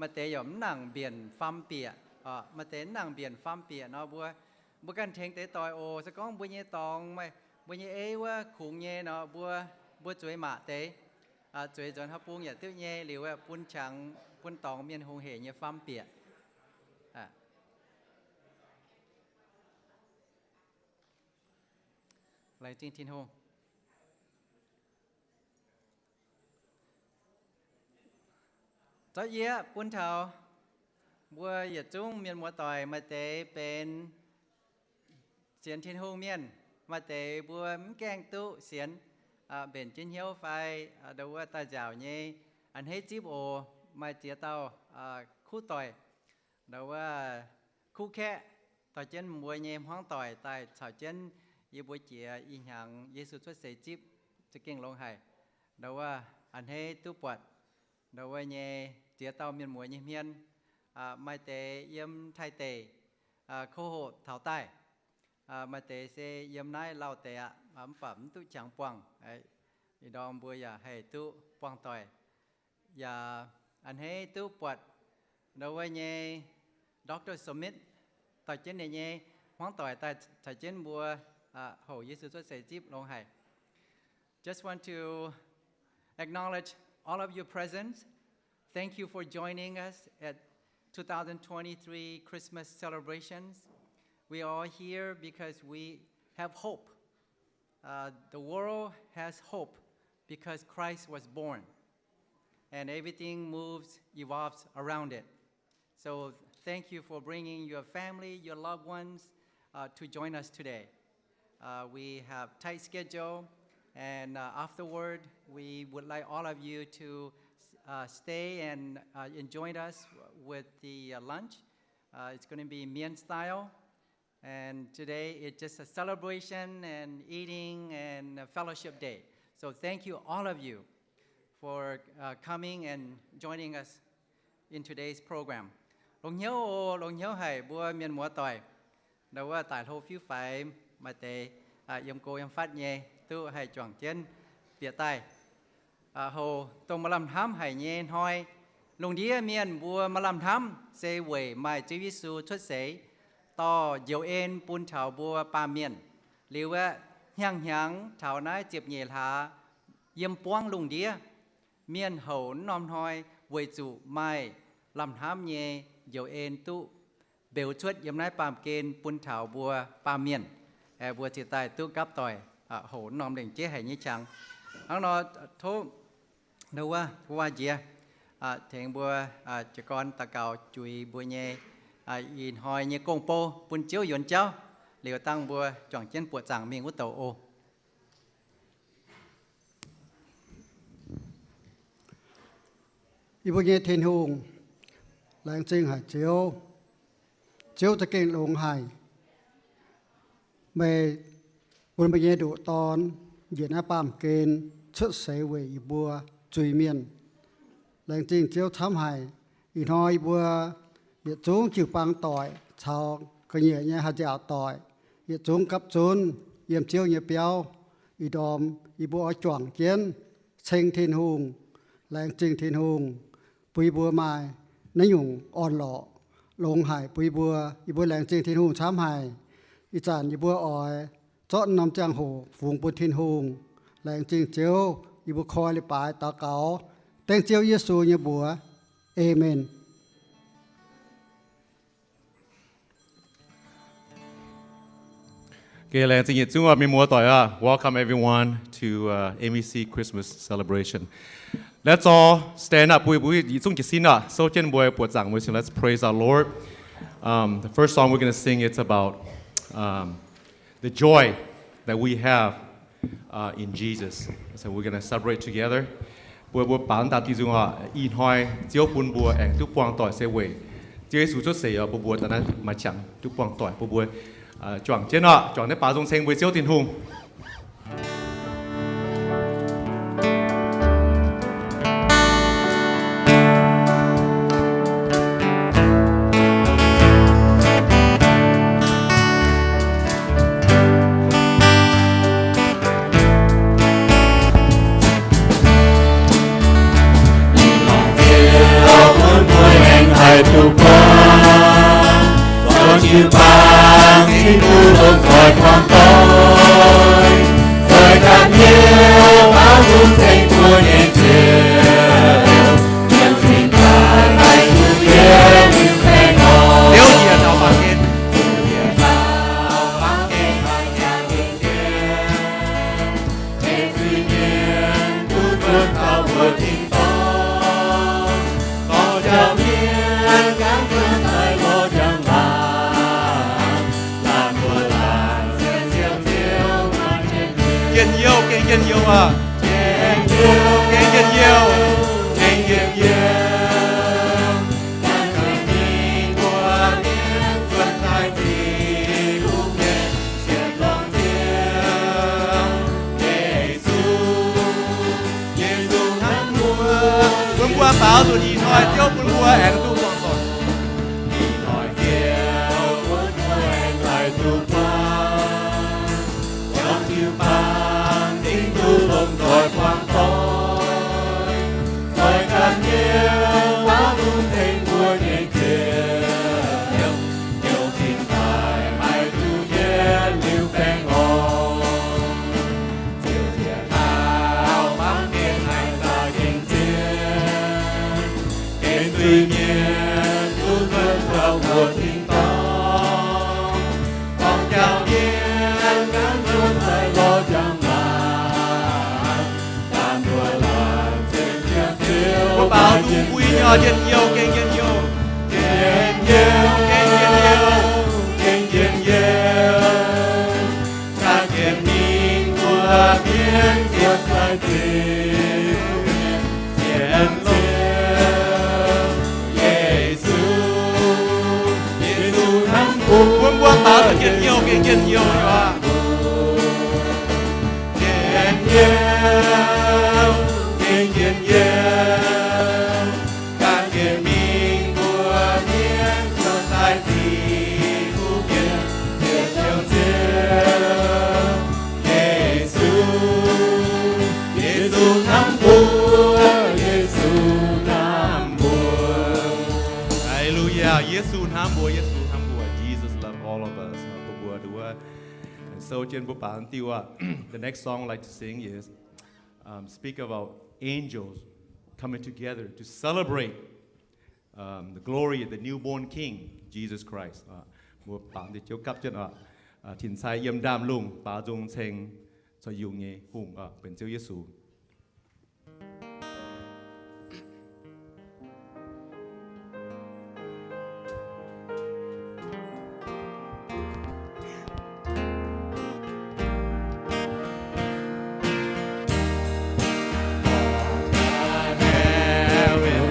maaih deix yaac mv nangc mbienc faam bieqc, maaih deix mv nangc mbienc faam bieqc nor, mbuo, mbuo ganh tengx deix doic oc. Se gorngv mbuo nyei dorngx, mbuo nyei ei wuov kungx nyei nor, mbuo, mbuo zueiz maac deix, zueiz nzuonx haaix bung yaac duqv nyei. Liuz aeqv, bun qangx bun dorngx mienh hungh hec nyei faam bieqc. Laengz zingh Tin-Hungh. Zorqv yie bun taux mbuo yietc zungv mienh muoz-doic, maaih deix benx sienx Tin-Hungh mienh, maaih deix mbuo mv gaengh duqv sienx, mbenc jienv hnyouv fai ndau wuov daaih nziaauc nyei, a'hneiv zipv oc. Maaih ziex dauh kuv doic, ndau wuov kuv kaeqv, dorh jienv mbuo nyei hmuangv doic daaih caux jienv yie mbuo jiex ih hnyangx Yesu cuotv seix zipv, za'gengh longx haic. Ndau wuov a'hneiv duqv buatc ndau wuov nyei ziex dauh mienh muoz nyei hmien, maaih deix yiem Taiv deic, ko hoqc taux daaih, maaih deix se yiem naaiv lauh deix aqv, mv baac mv duqv qangx buangh. Ih ndorm mbuo yaac haih duqv buangh doic, yaac a'hneiv duqv buatc ndau wuov nyei Doctor Smith dorh jienv ninh nyei hmuangv doic daaih caux jienv mbuo houc Yesu cuotv seix zipv, longx haic. Just want to acknowledge all of your presence. Thank you for joining us at two thousand twenty-three Christmas celebrations. We are all here because we have hope. Uh, the world has hope because Christ was born, and everything moves, evolves around it. So thank you for bringing your family, your loved ones, uh, to join us today. Uh, we have tight schedule, and, uh, afterward, we would like all of you to, uh, stay and, uh, enjoy us with the, uh, lunch. Uh, it's gonna be Mien style. And today it's just a celebration and eating and a fellowship day. So thank you, all of you, for, uh, coming and joining us in today's program. Longx hnyouv oc, longx hnyouv haic mbuo mienh muoz-doic. Ndau wuov daaih hlo fiuv faix, maaih deix yiem go yiem fatv nyei duqv haih juangc jienv bieqc daaih. Hoc dongh maaih lamh hnamv haic nyei hnoi, lungh ndiev mienh mbuo maaih lamh hnamv se weic maaih Ziouv Yesu cuotv seix dorh njoux en bun taux mbuo baamh mienh. Liuz aeqv, hnyangx-hnyangx taux naaiv ziepc nyeic hlaax yiem buangv lungh ndiev, mienh houc naaiv norm hnoi weic zuqc maaih lamh hnamv nyei njoux en duqv mbeux cuotv yiem naaiv baamh gen bun taux mbuo baamh mienh. Mbuo ziouc daaih duqv gapv doic, hoc norm lengc jeiv haic nyei qangx. Hnangv nor, tov ndau wuov, wuov njiec, tengx mbuo jiez gorn daux gaux juix mbuo nyei ih hnoi nyei gong-bou bun Ziouv yuonx jauv, liuz dangh mbuo juangc jienv buoqc zaangc mingh wuov douc oc. Yie mbuo nyei Tin-Hungh, laengz zingh haic Ziouv. Ziouv za'gengh longx haic. Meih bun meih nyei ndoqc Dorn njiec naaiv baamh gen cuotv seix weic yie mbuo zuiz-mienh. Laengz zingh Ziouv camv haic. Ih hnoi yie mbuo yietc zungv jiu-baang doic caux ga'nyiec nyei haih nziaauc doic yietc zungv gapv zunv yiem Ziouv nyei biauv. Ih ndorm yie mbuo oix juangc jienv ceng Tin-Hungh, laengz zingh Tin-Hungh bun yie mbuo maaih naaiv nyungc orn-lorqc, longx haic bun yie mbuo. Yie mbuo laengz zingh Tin-Hungh camv haic. Ih zanc yie mbuo oix zorqv norm ziangh hoc fungx bun Tin-Hungh. Laengz zingh Ziouv. Yie mbuo koi leiz-baaix daux gaux dengv Ziouv Yesu nyei mbuox. Aamen. Okay, laengz zingh yietc zungv mienh muoz-doic aqv. Welcome everyone to, uh, M E C Christmas celebration. Let's all stand up. Mbuo, mbuo yietc zungv jiez sin aqv. Souv jienv mbuo buoqc zaangc mbuo, let's praise our Lord. Um, the first song we're gonna sing, it's about, um, the joy that we have, uh, in Jesus. So we're gonna celebrate together. Mbuo, mbuo baaux daaih diuh nzung aqv. Ih hnoi Ziouv bun mbuo aengx duqv buangh doic se weic Ziouv Yesu cuotv seix, bun mbuo daaih naaiv maaih qangx duqv buangh doic. Bun mbuo, uh, juangc jienv aqv, juangc naaiv baaux nzung ceng mbuo Ziouv Tin-Hungh. Duqv buangh, dorh jiu-baang, Tin-Hungh longc doic buangh doic, zoih ganh hnyouv, baaux nzung ceng mbuo nyei Ziouv, Ziouv cingx daaih haih duqv yiem liuz baengh orn. Ziouv njiec taux baamh gen. Njien-youh, gengh njien-youh aqv. Gengh njien-youh, gengh njien-youh. Bun mbuo baaux nzunc ih hnoi Ziouv bun mbuo aengx duqv buangh doic. Mbuo baaux nzung mbui nyei njien-youh, gengh njien-youh. Gengh njien-youh, gengh njien-youh, gengh njien-youh. Bun mbuo baaux nzung njien-youh, gengh njien-youh nyei waac. Hallelujah. Yesu hnamv mbuo, Yesu hnamv mbuo. Jesus love all of us. Mbuo mbuo duqv wuov. And so, jienv mbuo baaux diuh aqv. The next song I'd like to sing is, um, speak about angels coming together to celebrate, um, the glory of the newborn King, Jesus Christ. Aa, mbuo baaux diuh jienv gapv jienv aqv. Aa, tin-sai yiem ndaamv-lungh baaux nzung ceng corc yungh nyei hungh aqv, benx Ziouv Yesu.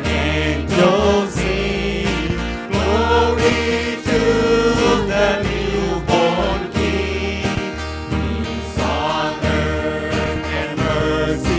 Angels sing, glory to the newborn King. Peace on earth and mercy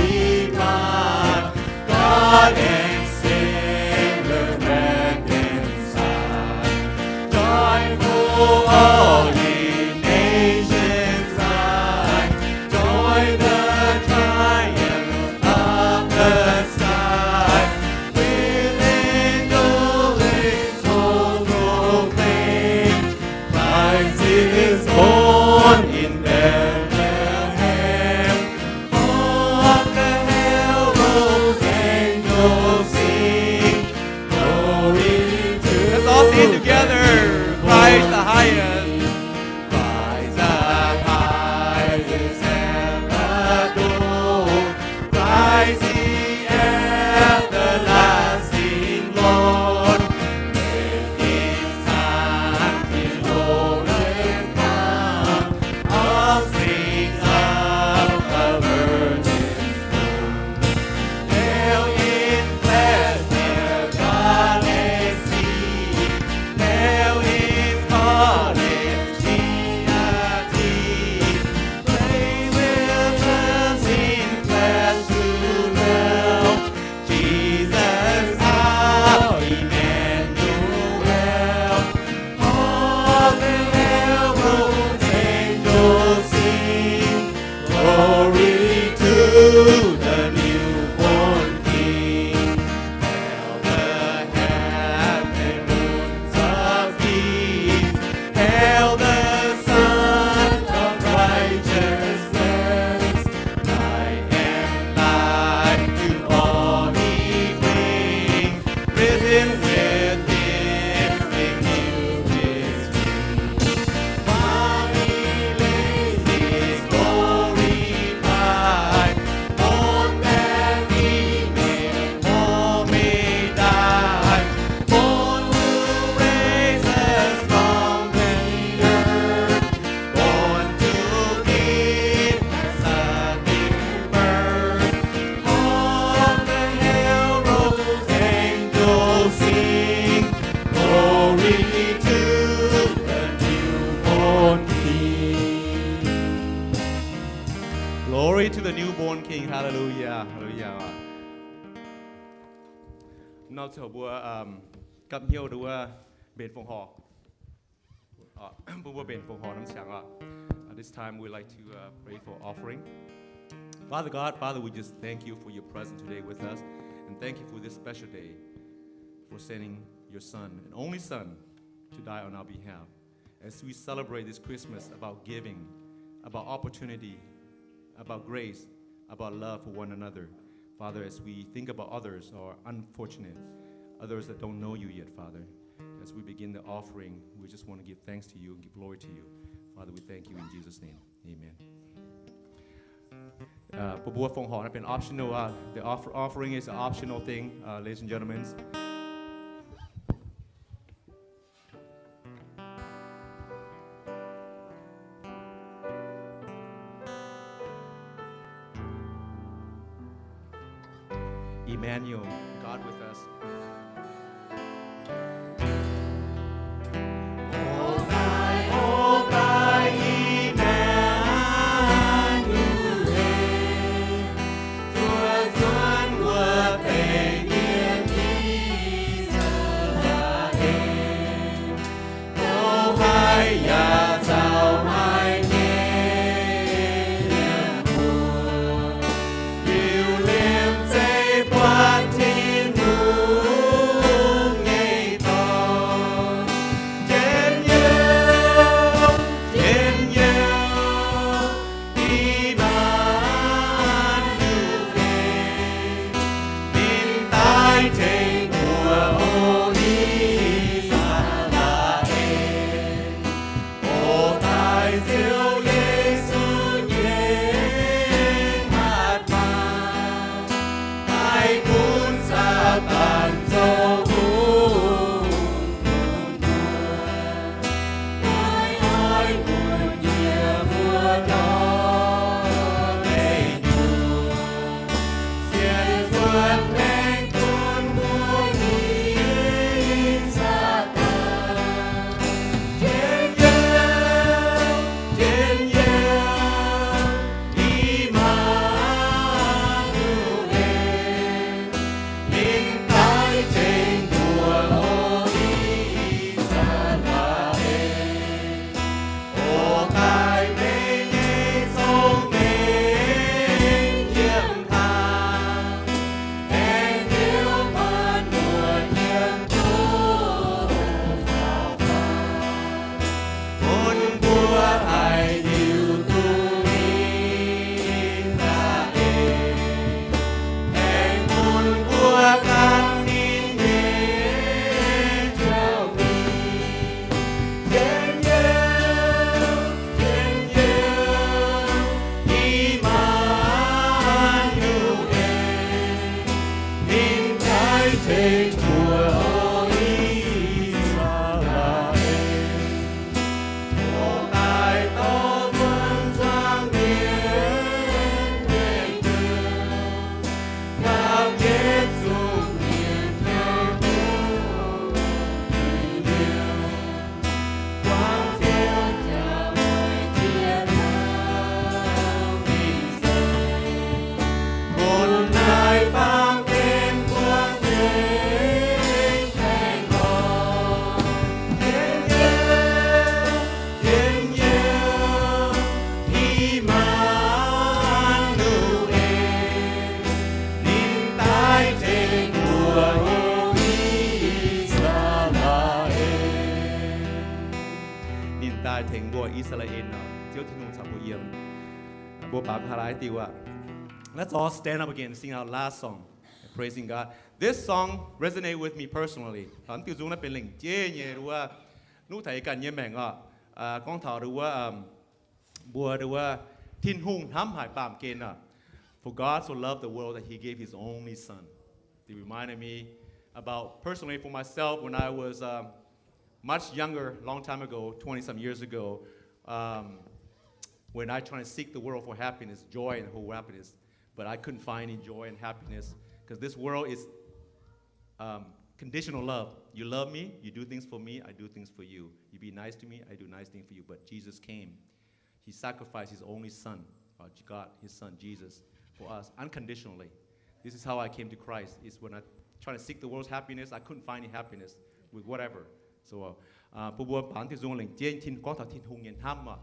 Within me new history. While he lays his glory by, born that we may all may die, born to raise us from the earth, born to give us a new birth. All the herald angels sing, glory to the newborn King. Glory to the newborn King. Hallelujah. Hallelujah. Nor ziouc mbuo, um, gapv hnyouv nduov mbenc fongc horc. Uh, mbuo mbuo mbenc fongc horc norm qangx oc. Uh, this time we'd like to, uh, pray for offering. Father God, Father, we just thank you for your presence today with us, and thank you for this special day, for sending your Son, an only Son, to die on our behalf. As we celebrate this Christmas about giving, about opportunity, about grace, about love for one another. Father, as we think about others who are unfortunate, others that don't know you yet, Father, as we begin the offering, we just want to give thanks to you and give glory to you. Father, we thank you in Jesus' name. Amen. Uh, mbuo mbuo fongc horc naaiv benx optional. Uh, the offer-, offering is an optional thing, uh, ladies and gentlemen. Emmanuel, God with us. Ninh daaih tengx mbuo I^saa^laa^en nor, Ziouv Tin-Hungh caux mbuo yiem. Mbuo baamz taux laaix diuh aqv. Let's all stand up again and sing our last song, Praising God. This song resonate with me personally. Mv diuh nzung naaiv benx lengc jeiv nyei wuov, nuqv taux yie ganh nyei maengc oc. Gorngv taux wuov, mbuo wuov, Tin-Hungh hnamv haic baamh gen oc. For God so loved the world that he gave his only son. It reminded me about personally for myself when I was much younger, long time ago, twenty some years ago, um, when I trying to seek the world for happiness, joy and whole happiness, but I couldn't find any joy and happiness because this world is um, conditional love. You love me, you do things for me, I do things for you. You be nice to me, I do nice things for you. But Jesus came. He sacrificed his only son, uh, God, his son Jesus, for us unconditionally. This is how I came to Christ, is when I trying to seek the world's happiness, I couldn't find any happiness with whatever. So, uh, bun mbuo baac diuh nzung lengc jeiv tin gorngv taux Tin-Hungh nyei hnamv oc.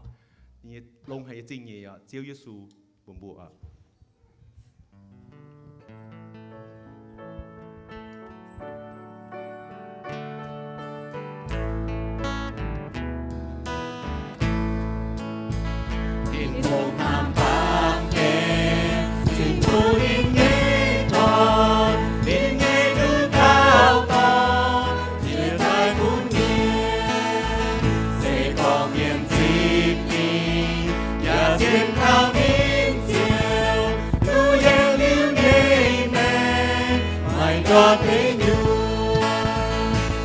Ninh nyei longx haic nyei zingh nyeic oc, Ziouv Yesu mbuox mbuo oc. Tin-Hungh hnamv baamh gen, cingx bun ninh nyei dorn, ninh nyei nduqc dauh dorn, jiex daaih bun mienh. Se gorngv mienh zipv ninh, yaac sienx kaux ninh Ziouv, duqv yietc liuz nyei maengc, maiv ndortv deic nyuoqc.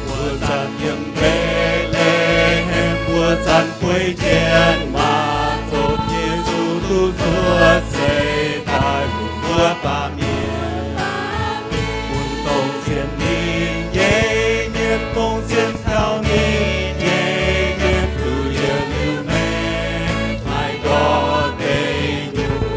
Wuov zanc yiem Mbetc^le^hem, wuov zanc bueix jienv maaz-zoqc, Yesu duqv cuotv seix daaih bun mbuo baamh mienh. Bun dongh sienx ninh nyei mienh, dongh sienx kaux ninh nyei mienh, duqv yietc liuz maengc, maiv ndortv deic nyuoqc.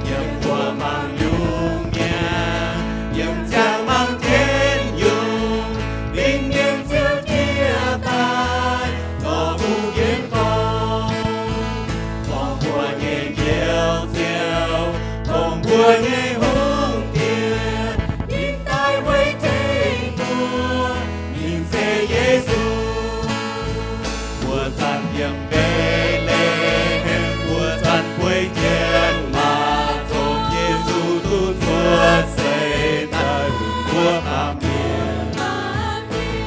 Yiem mbuo mangc yungz mienh, yiem ziangh mangc jienv yungz, fingx mienh Ziouv jiex daaih, lorz hungh jienv gorngv, dongh mbuo nyei Njoux Ziouv, dongh mbuo nyei Hungh Diex, ninh daaih weic tengx mbuo, ninh se Yesu. Wuov zanc yiem Mbetc^le^hem, wuov zanc bueix jienv maaz-zoqc, Yesu duqv cuotv seix daaih bun mbuo baamh mienh.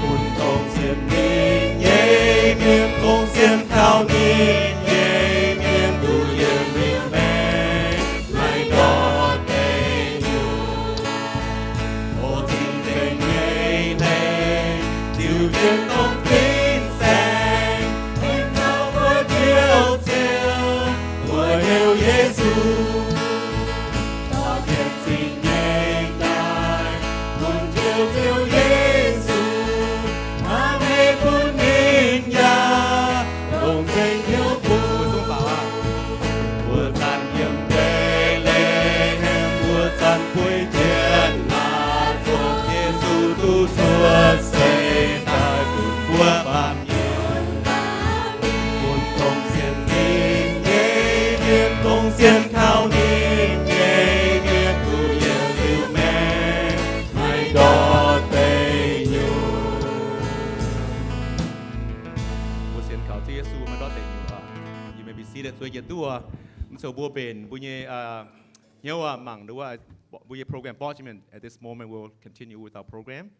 Bun dongh sienx ninh nyei mienh, dongh sienx kaux ninh nyei mienh, duqv yietc liuz maengc, maiv ndortv deic nyuoqc. O cing-nzengc nyei hleix, ziux jienv dongh fin-saeng, henv taux mbuo Njoux Ziouv, mbuo heuc Yesu. Dorh mienh zingh nyei daaih, bun Njoux Ziouv Yesu, hnangv heix bun ninh yaac longc za'gengh hnyouv bun. Wuov zanc yiem Mbetc^le^hem, wuov zanc bueix jienv maaz-zoqc, Yesu duqv cuotv seix daaih bun mbuo baamh mienh. Bun dongh sienx ninh nyei mienh, dongh sienx kaux ninh nyei mienh, duqv yietc liuz maengc, maiv ndortv deic nyuoqc. Mbuo sienx kaux Ziouv Yesu maiv ndortv deic nyuoqc. You may be seated. Zueiz jiex duqv oc. Mv zoux mbuo mbenc mbuo nyei hnyouv mangc mbuo nyei program borqv jiex mienh. At this moment, we'll continue with our program.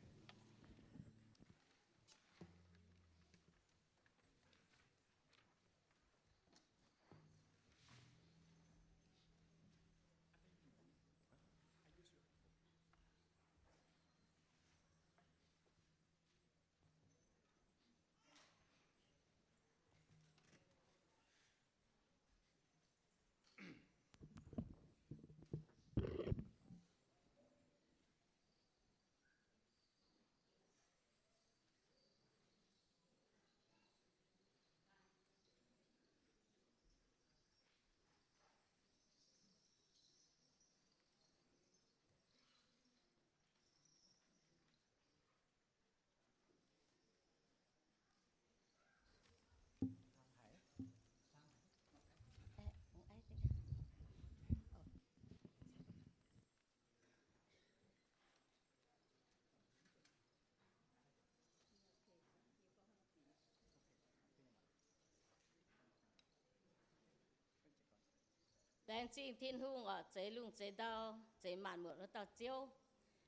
Laengz zingh Tin-Hungh oc, zeix lungh zeix ndau, zeix maanc muotc wuov dauh Ziouv.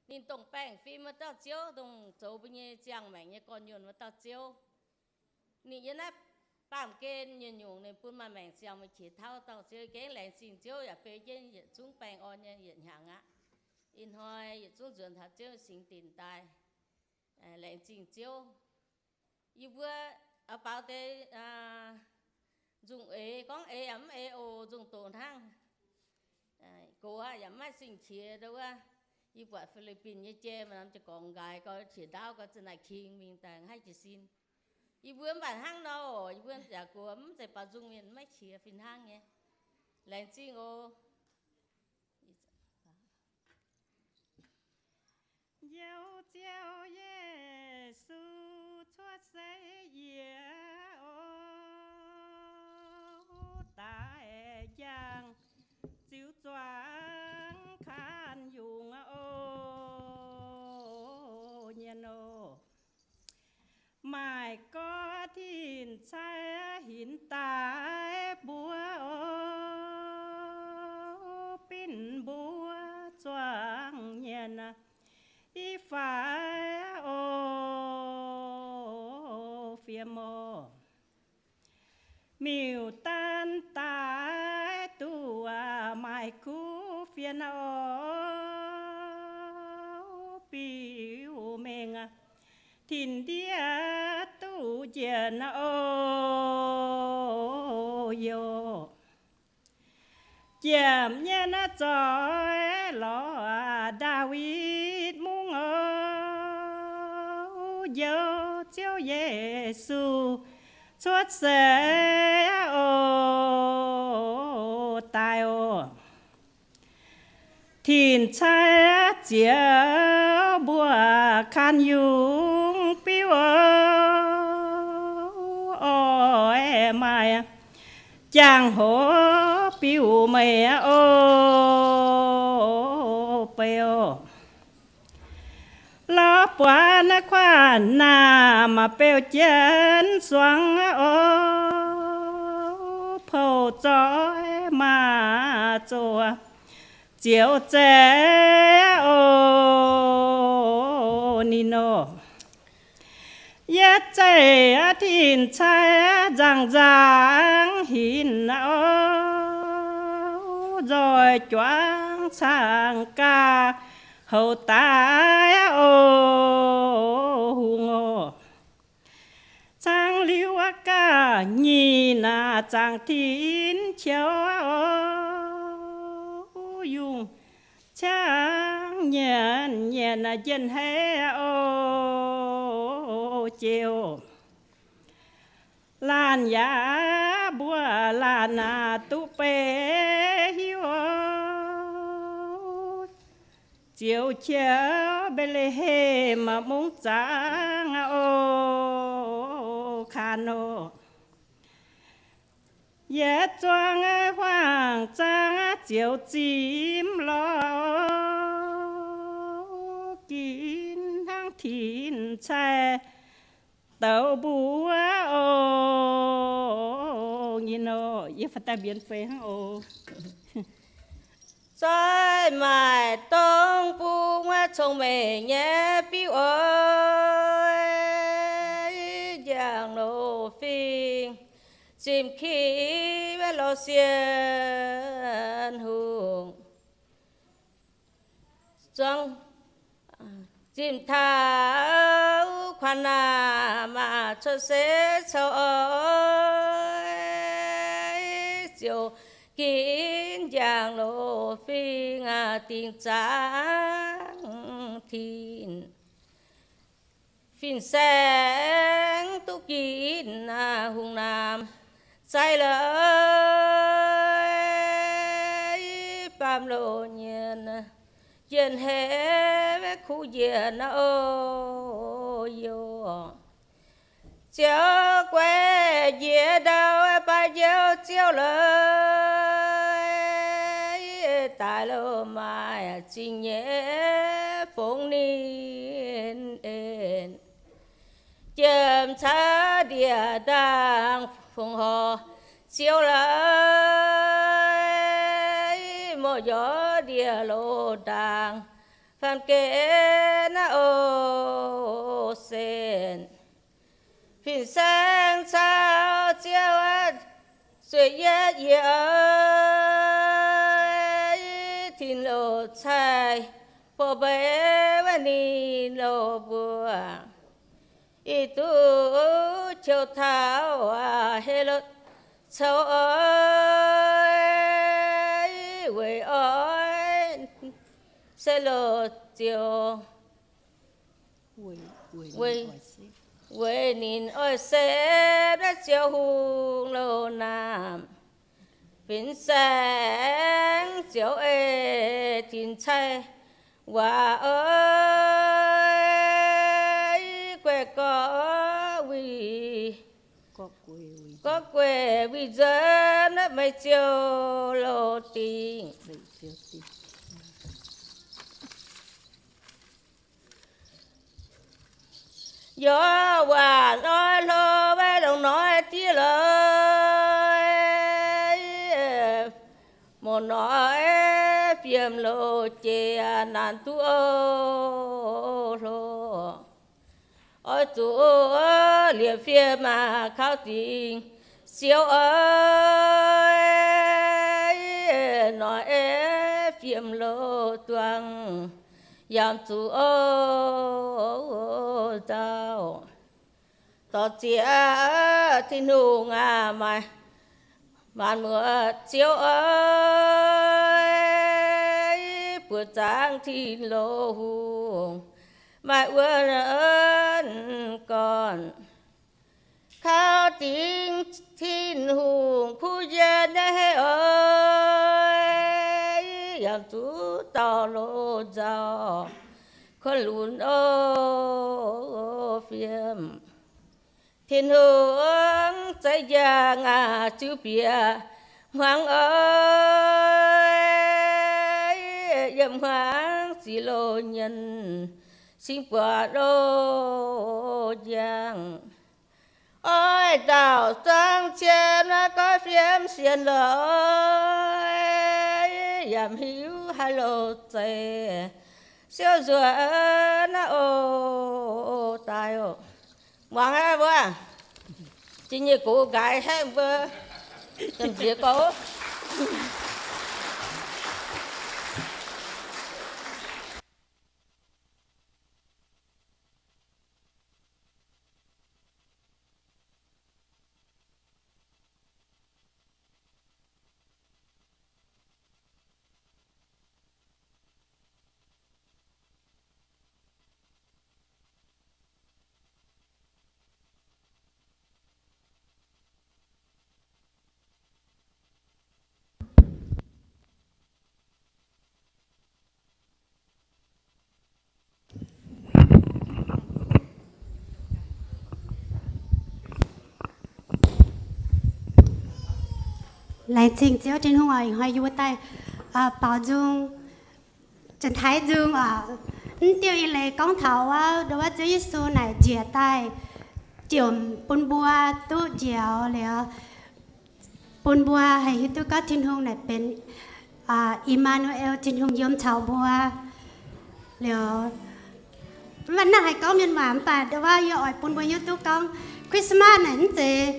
Ninh dongh baengh fim wuov dauh Ziouv, dongh zoux mbuo nyei ziangh maengc nyei gorn-nyuonh wuov dauh Ziouv. Ninh yiem naaiv baamh gen nyungc-nyungc ninh bun maaih maengc ziangh meih qiex tauv dauh Ziouv. Gengh laengz zingh Ziouv yaac beu jienv yietc zungv baengh orn nyei yietc hnyangx aqv. Ih hnoi yietc zungv nzuonx taux Ziouv singx dinc daaih. Laengz zingh Ziouv. Yie mbuo baaux deix nzungh eix, gorngv eix yaac mv eix oc, nzungh doqc hnangv. Gox yaac mv maaih zingh qiex ndo wuov. Yie buatc Fi^li^bin nyei jai maaih norm jiex gorngv nqaaix gau, qiex ndaauv gau, zinh naaic king mingh daaih haih jiez sin. Yie mbuo mv baac hnangv nor oc, yie mbuo yaac gox mv zeiz baaux nzung mienh maiv qiex fih hnangv nyei. Laengz zingh oc. Youz Ziouv Yesu cuotv seix yiez oc, daaih njang ziux zuangx kan yungz oc, nyienz oc. Maaih gorx tin-cai hinc daaih mbuo oc, binc mbuo zuangx nyienz i faix oc, fiem oc. Miuc-daan daaih duqv maaih kuv fienx oc, biux mengh tin-ndiev duqv njiec oc, youz. Jiem nyei naaiv zoih lorz Ndaawitv Mungv oc, Njoux Ziouv Yesu cuotv seix oc, daaih oc. Tin-cai ziex mbuo kan yungz biuv oc, oix maaih jangx-hoc biuv meih oc, beu oc. Lorz buatc naaiv kuaaiv naamh beu jienv suangx oc, pou zoih maah zoh Ziouv zeiv oc, ninh oc. Yietv zeiv tin-cai nzangc nzangc hinc oc, nzoih juangc cangx gaax houx daaih oc, hungh oc. Cangv liuz gaax nyic naaic zaangc tin-qiouv oc, yungh ciangv nyienc nyienc njien-hei oc, jiex oc. Laanh yaac mbuo laanh duqv beiv hiuv oc, Ziouv qiemx Mbetc^le^hem mungv zaangc oc, kanh oc. Yietc zuangx huaang zaangc Ziouv zimv lorz oc, ginv hnangv tin-cai douz mbuov oc, nyinh oc. Yie faaux daaih mbienx feix hnangv oc. Zoih maaic dongh bung wuov cong-mengh nyei biuv oc, njang-loz fingx zimh ki wuov lorz sienh hungh. Zuangx zimh taux kuanx naamh maah, cuotv seix coux oix ziouc ginv njang-loz fingx dingc zaangc tin. Fin-saeng duqv ginv hungh naamh zaiv lorz baamh loz nyienx, jien-hec kuv njiec oc, youz. Ziouv guaix njiec ndau baaix njoux Ziouv lorz, daaih loz maaih zingh nyeic fongx ninh en. Jiem caux ndie-ndaangc fongc horc Ziouv lorz, morc njorx ndie-loz ndaangc Geh naaiv oc, sen fin-saeng caux Ziouv aqv, zueiz yietv yie oix, Tin-Hungh cai bor mbeix wuov ninh loz mbuo, ih duqv qiu taux Helotv coux oix, weic oix se loz Ziouv, weic ninh oix se naaiv Ziouv Hungh loz naamh. Fin-saeng Ziouv ei tin-cai waac oix, guei gorx wuic, gorx gueic wuic nzuonx naaiv meih Ziouv loz dingc. Yaac waac noi hlo wuov longc noi diev lorz, muoz-noi fiem loz jiex naanc duqv o hlo. Oix zuqc liepc fiem maah kaux dingc Ziouv oix, noi fiem loz duangv yaac zuqc o nzauh. Dorh ziex Tin-Hungh aac, maaih maanc muotc Ziouv oix, buoqc zaangc Tin-Hungh, maaih wuonv gorn. Kaux dingc Tin-Hungh kuv yienh nyei hei oix, yaac zuqc dauh loz nzauh, kuonx lunx o fiem. Tin-Hungh zeix njang aac, ziux bieqc hmuangx oix, yiem hmuangx ziqc loz nyienh, singx buatc loz njang. Oix dauh zuangx cien naaiv goiv fiem sienx lorz, yaac mv hiuv haaix loz zeiz, siouv nzuonx naaiv o daaih oc. Muangx aqv mbuo, jiex nyei gox nqaaix haeqv mbuo, nziex gorx. Laengz zingh Ziouv Tin-Hungh oc, ih hnoi yie mbuo daaih baaux nzung, janx-taiv nzung oc. Mv diuh ih leiz gorngv taux wuov, ndo wuov Ziouv Yesu naaic njiec daaih jomc bun mbuo duqv njoux liuz, bun mbuo haih hiuv duqv gorngv Tin-Hungh naaic benx Emanuel, Tin-Hungh yiem caux mbuo. Liuz, mv baac naaiv haih gorngv mienh waac mv baac ndo wuov yie oix bun mbuo hiuv duqv gorngv Christmas naaic mv zeiz,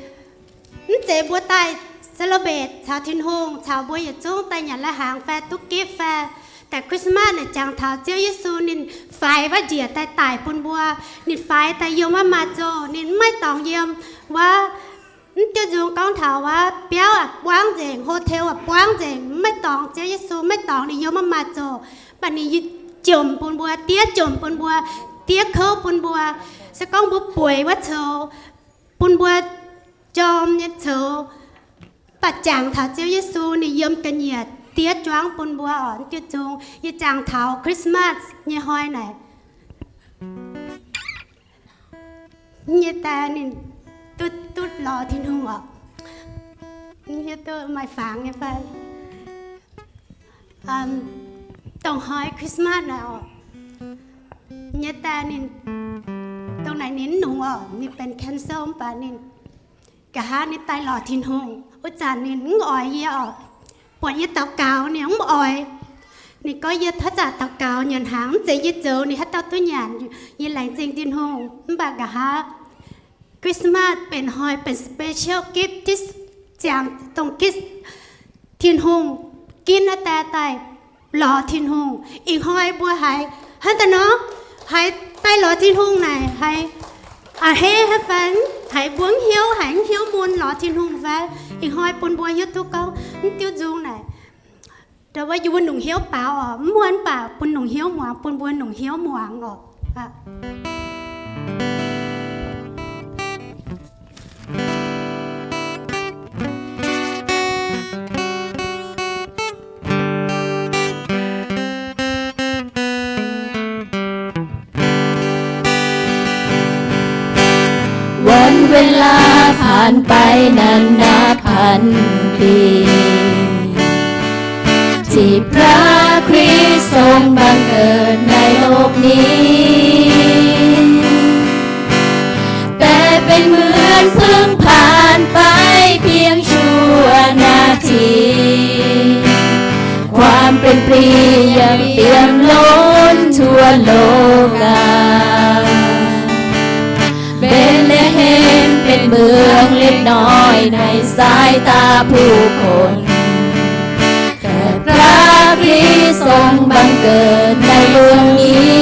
mv zeiz mbuo daaih celebrate caux Tin-Hungh caux mbuo yietc zungv daaih nyanc lai-hnaangx fai duqv gift fai. Daaih Christmas naaic jangx taux Ziouv Yesu ninh faix wuov njiec daaih daic bun mbuo. Ninh faix daaih yiem wuov maaz-zoh, ninh mv maaih dorngx yiem wuov. Mv diuh nzung gorngv taux wuov biauv aac buangv nzengc, hotel aac buangv nzengc, mv maaih dorngx. Ziouv Yesu mv maaih dorngx, ninh yiem wuov maaz-zoh, mv baac ninh jomc bun mbuo, diev jomc bun mbuo, diev kouv bun mbuo. Se gorngv mbuo bueix wuov coux, bun mbuo jorm nyei coux, mv baac jangx taux Ziouv Yesu ninh yiem ga'nyiec diev juangv bun mbuo oc. Mv diuh nzung yie jangx taux Christmas nyei hnoi naaic. Nyei daaih ninh duqv, duqv lorz Tin-Hungh oc. Hiuv duqv maaih fangx nyei fai? Dongh hnoi Christmas naaic oc. Nyei daaih ninh, dongh naaic ninh mv nungx oc, ninh benx cancer mv baac ninh nqa'haav ninh daaih lorz Tin-Hungh. Wuov zanc ninh mv oix yie oc. Buatc yie daux gaux ninh mv oix. Ninh gorngv, yie haaix zanc daux gaux nyanc hnaangx mv zeiz yie zoux, ninh haaix dauh duqv nyanc. Yie laengz zingh Tin-Hungh. Mv baac nqa'haav Christmas benx hnoi benx special gift, ziangx dongh Tin-Hungh ginv aqv daaih, daaih lorz Tin-Hungh. Ih hnoi mbuo haiz hnangv daaih nor, haiz daaih lorz Tin-Hungh naaic, haiz a'hneiv haic fai, haiz mbuo mv hiuv, haiz mv hiuv mun lorz Tin-Hungh fai. Ih hnoi bun mbuo hiuv duqv gorngv mv diuv nzung naaic, ndau wuov yie mbuo nungx hnyouv baaux oc, mv muonv baac bun nungx hnyouv muangx, bun mbuo nungx hnyouv muangx oc. วันเวลาผ่านไปนานนับพันปี ที่พระคริสต์ทรงบังเกิดในโลกนี้ แต่เป็นเหมือนเพิ่งผ่านไปเพียงชั่วนาที ความเปลี่ยนปลียังเปี่ยมล้นทั่วโลกา เบธเลเฮมเป็นเมืองเล็กน้อยในสายตาผู้คน แต่พระคริสต์ทรงบังเกิดในเมืองนี้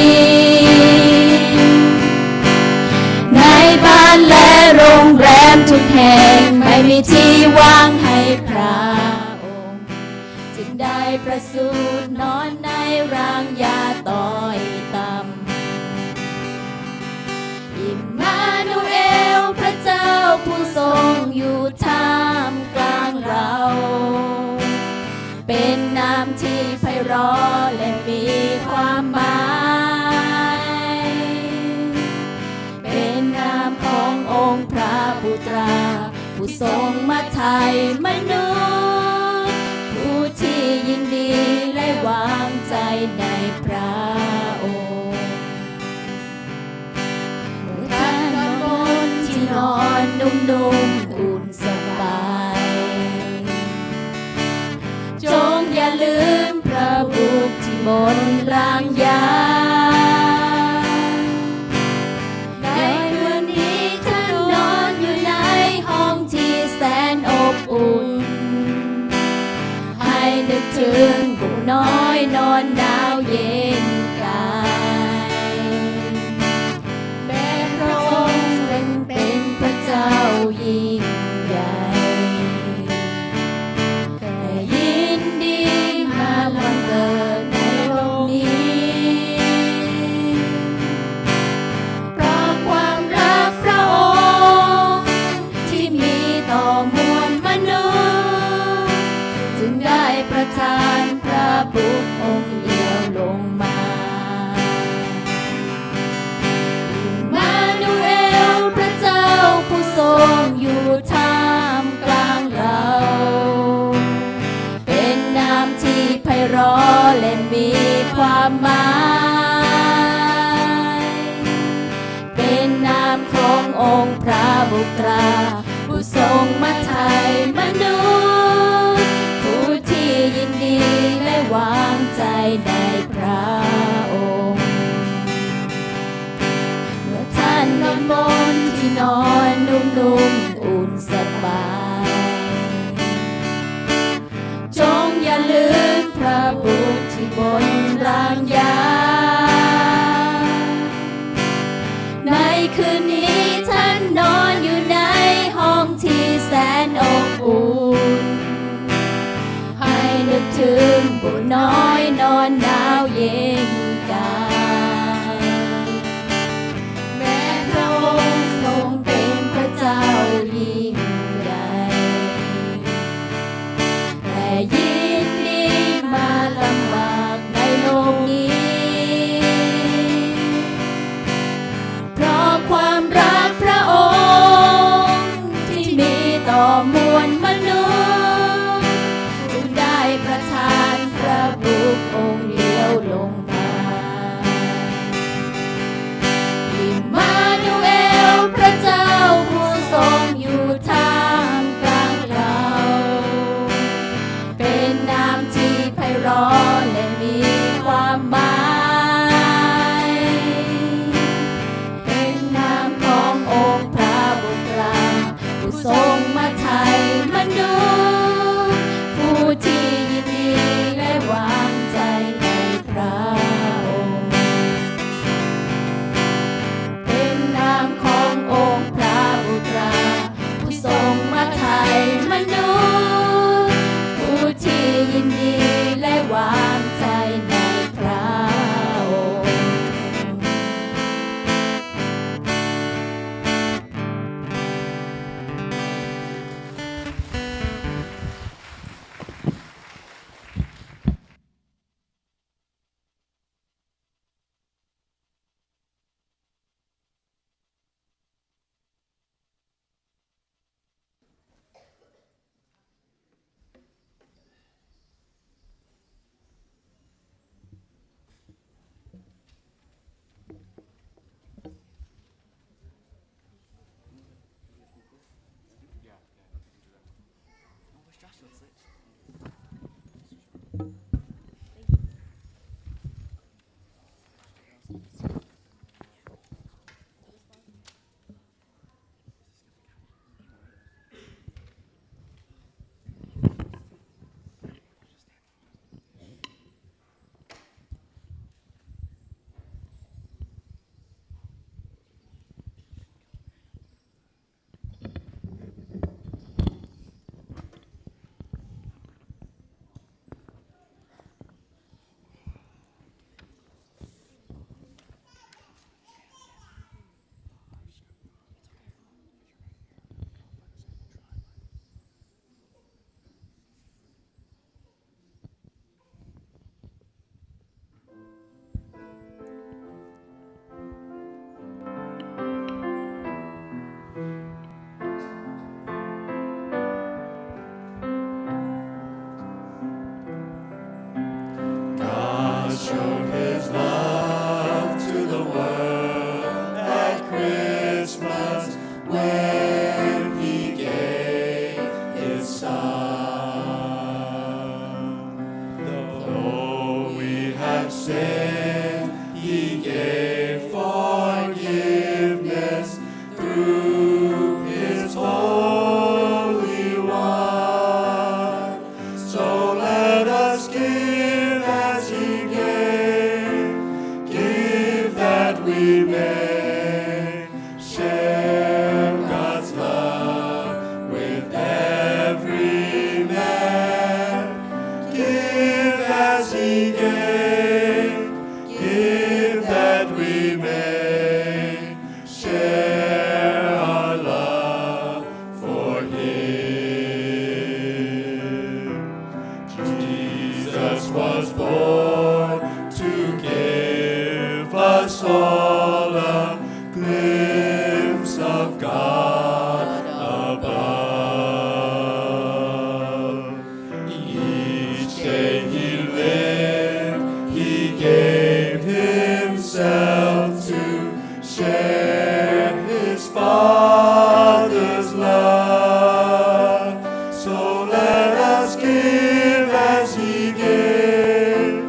ในบ้านและโรงแรมทุกแห่งไม่มีที่ว่างให้พระองค์ จึงได้ประสูตินอนในรางหญ้าต้อยต่ำ อิมมานูเอล พระเจ้าผู้ทรงอยู่ท่ามกลางเรา เป็นนามที่ไพเราะและมีความหมาย เป็นนามขององค์พระผู้ตรา ผู้ทรงมาไถ่มนุษย์ ผู้ที่ยินดีและวางใจในพระองค์ เมื่อท่านนอนบนที่นอนนุ่มๆ อุ่นสบาย จงอย่าลืมพระบุตรที่บนรางหญ้า ในคืนนี้ท่านนอนอยู่ในห้องที่แสนอบอุ่น ให้นึกถึงบุตรน้อยนอนหนาวเย็นกาย แม้พระองค์ทรงเป็นพระเจ้ายิ่งใหญ่ แต่ยินดีมาบังเกิดในโลกนี้ เพราะความรักพระองค์ที่มีต่อมวลมนุษย์ จึงได้ประทานพระบุตรองค์เดียวลงมา อิมมานูเอล พระเจ้าผู้ทรงอยู่ท่ามกลางเรา เป็นนามที่ไพเราะและมีความหมาย เป็นนามขององค์พระบุตรา ผู้ทรงมาไถ่มนุษย์ ผู้ที่ยินดีและวางใจในพระองค์ เมื่อท่านนอนบนที่นอนนุ่มๆ อุ่นสบาย จงอย่าลืมพระบุตรที่บนรางหญ้า ในคืนนี้ท่านนอนอยู่ในห้องที่แสนอบอุ่น ให้นึกถึงบุตรน้อยนอนหนาวเย็นกาย แม้พระองค์ทรงเป็นพระเจ้ายิ่งใหญ่ แต่ยินดีมาลำบากในโลกนี้ เพราะความรักพระองค์ที่มีต่อมวลมนุษย์ จึงได้ประทานพระบุ share his Father's love. So let us give as he gave,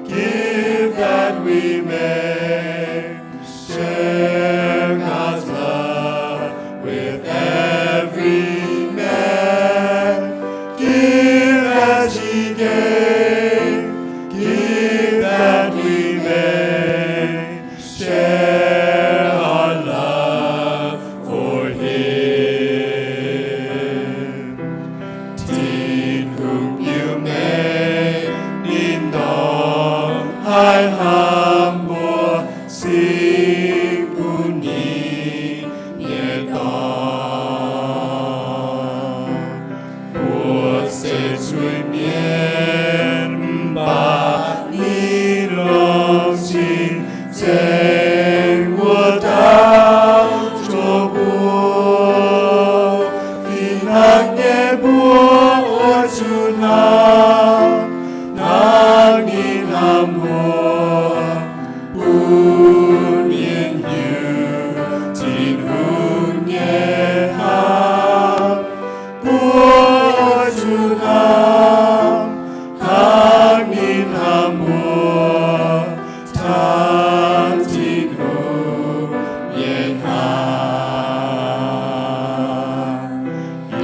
give that we may share God's love with every man. Give as he gave, give that we may share our love for him. Tin-Hungh biux mengh ninh dorngc, haih hnamv mbuo, singx bun ninh nyei dorngc. Mbuo se zuiz-mienh, mv baac ninh longc sin nzaeng wuov dauh tov mbuo. Fih hnangv nyei mbuo oix zuqc hnamv, hnangv ninh hnamv mbuo, bun mienh hiuv Tin-Hungh nyei hnamv. Mbuo oix zuqc hnamv, hnangv ninh hnamv mbuo, taux Tin-Hungh nyei hnamv.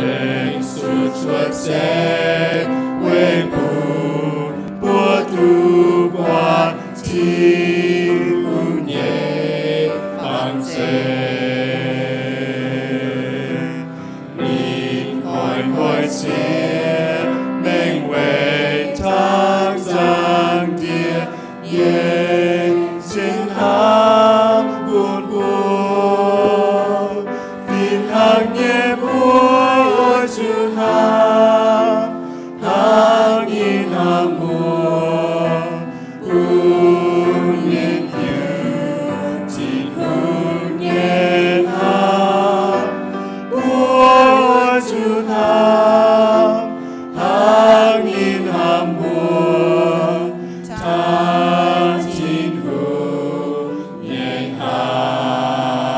Yangh zuqc cuotv seix weic bun mbuo duqv buatc Tin-Hungh nyei fangx zeiv. Ninh nqoi nqoi sieqv mengh weic taux Zaangc Diex nyei singx hnamv bun mbuo. Fih hnangv nyei mbuo oix zuqc hnamv, hnangv ninh hnamv mbuo, bun mienh hiuv Tin-Hungh nyei hnamv. Mbuo oix zuqc hnamv, hnangv ninh hnamv mbuo, taux Tin-Hungh nyei hnamv.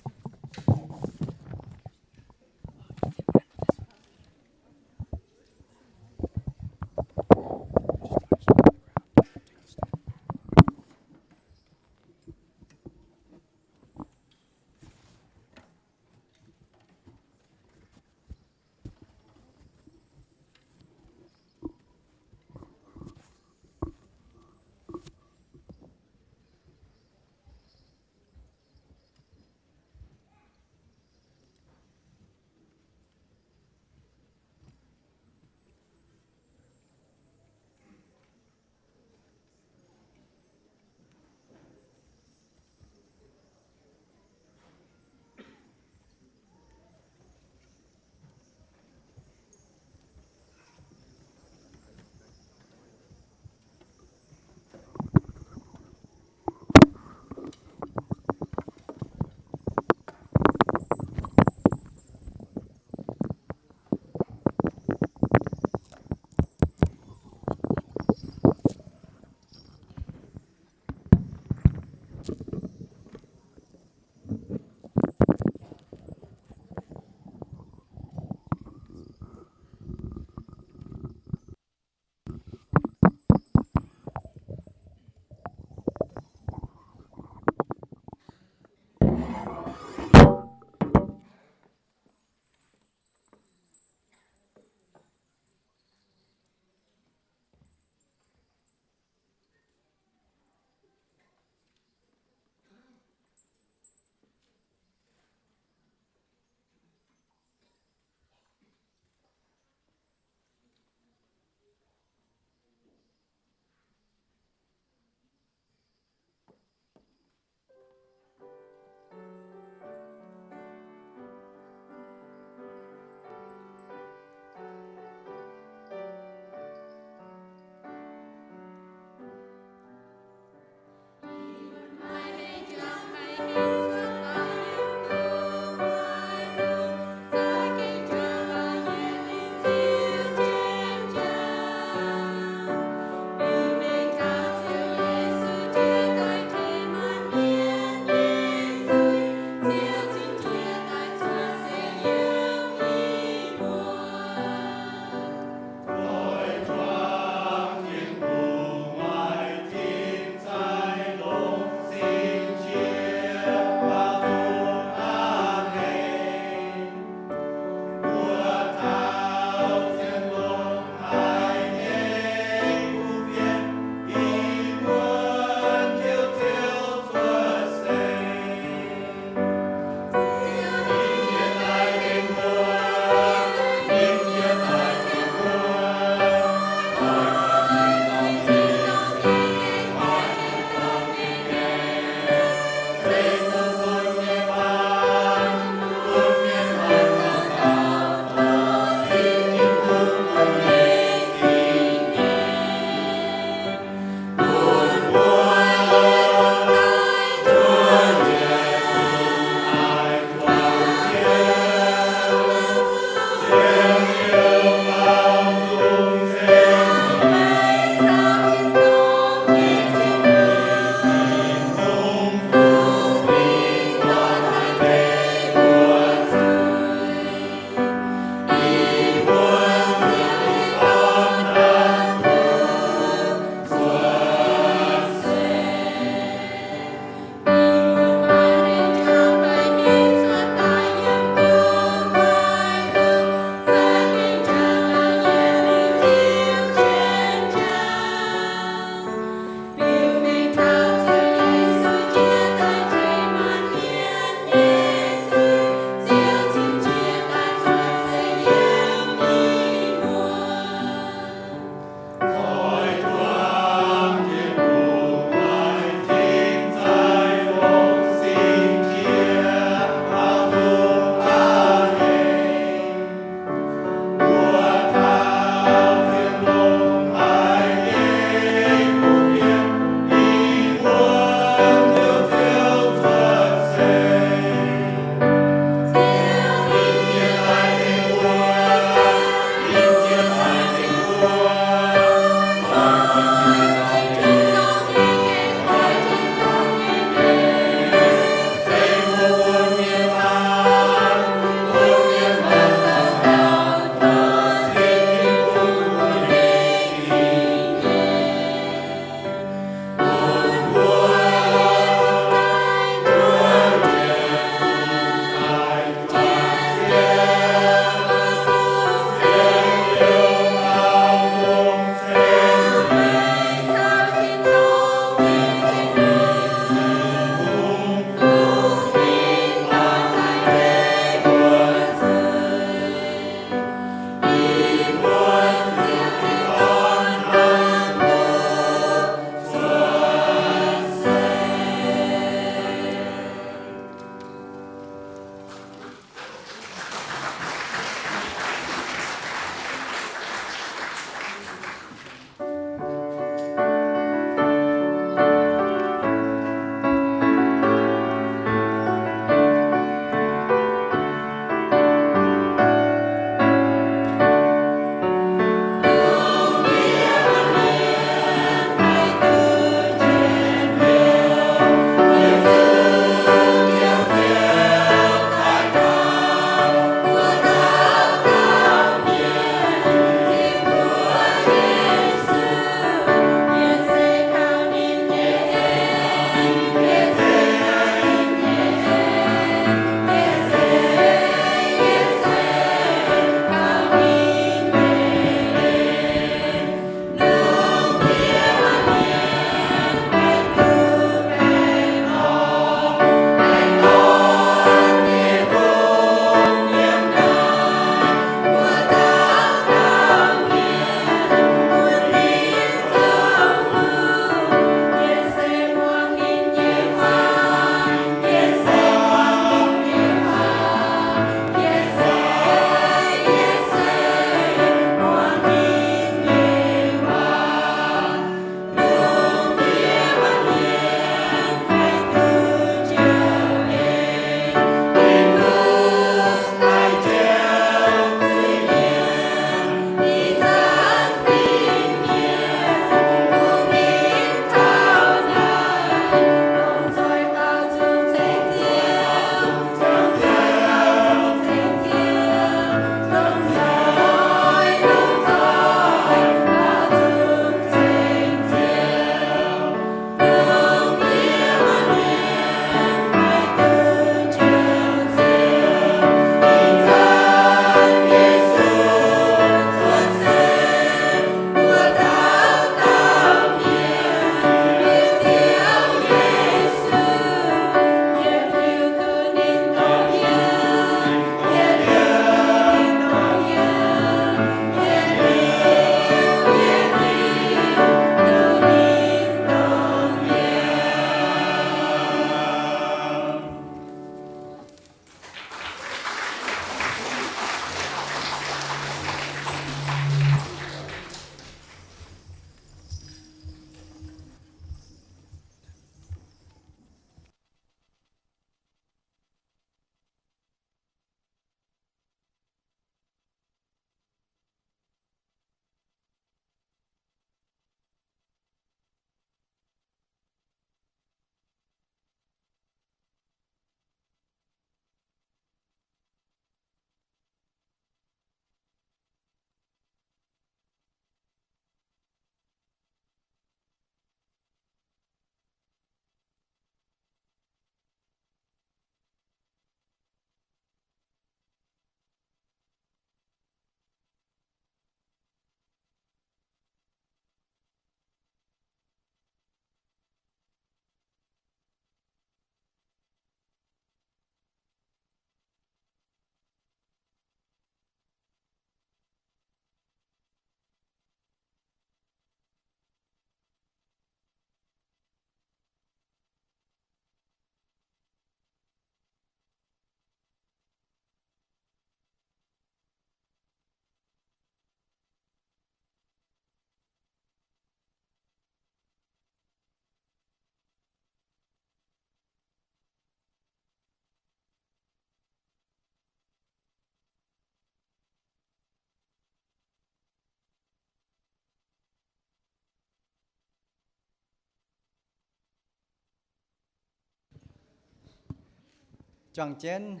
Juangc jienv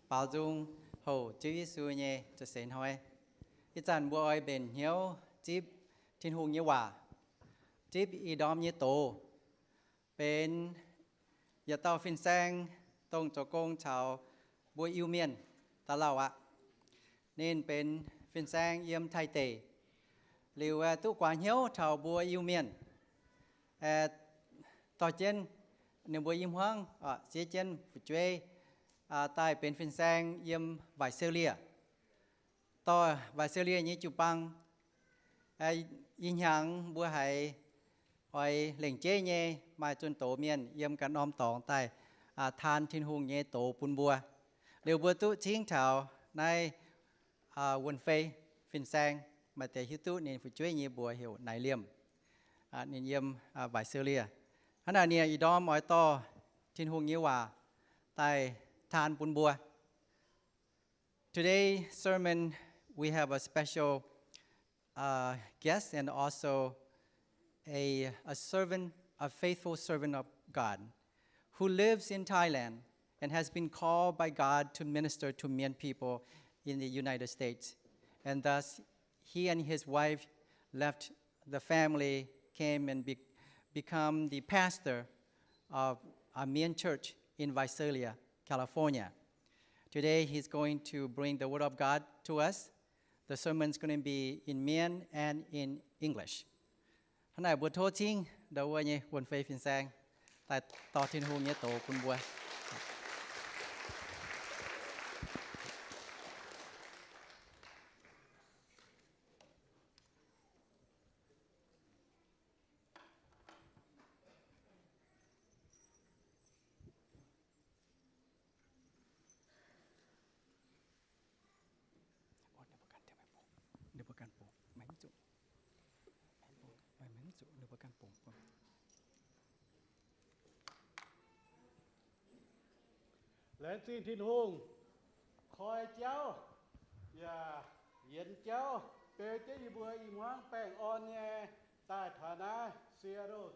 baaux nzung houc Ziouv Yesu nyei za'eix hnoi. Ih zanc mbuo oix mbenc hnyouv zipv Tin-Hungh nyei waac, zipv ih ndorm nyei doz, benx yietc dauh fin-saeng, dongh zoux gong caux mbuo Iu-Mienh daaih lauh aqv. Ninh benx fin-saeng yiem Taiv deic, liuz duqv guaax hnyouv taux mbuo Iu-Mienh, dorh jienv ninh mbuo i hmuangv, siev jienv fu'jueiv daaih benx fin-saeng yiem Visalia. Dorh Visalia nyei jiu-baang, ih hnyangx mbuo haiz oix lengc jeiv nyei maaih zunh doz mienh yiem ganh norm dorngx daaih taan Tin-Hungh nyei doz bun mbuo. Liuz mbuo duqv cingv taux naaiv Wuonh Fei fin-saeng, maaih deix hiuv duqv ninh fu'jueiv nyei mbuox heuc Naaiv Liemh. Ninh yiem Visalia. Hnangv naaic ninh ih ndorm oix dorh Tin-Hungh nyei waac daaih taan bun mbuo. Today sermon, we have a special, uh, guest and also a, a servant, a faithful servant of God who lives in Thailand and has been called by God to minister to Mien people in the United States. And thus, he and his wife left the family, came and be-, become the pastor of a Mien church in Visalia, California. Today, he's going to bring the word of God to us. The sermon is going to be in Mien and in English. Hnangv naaic mbuo tov cingv ndau wuov nyei Wuonh Fei fin-saeng daaih dorh Tin-Hungh nyei doz bun mbuo. Laengz zingh Tin-Hungh koi jauv yaac yienx jauv beu jienv yie mbuo i hmuangv baengh orn nyei daaih taux naaiv Seattle.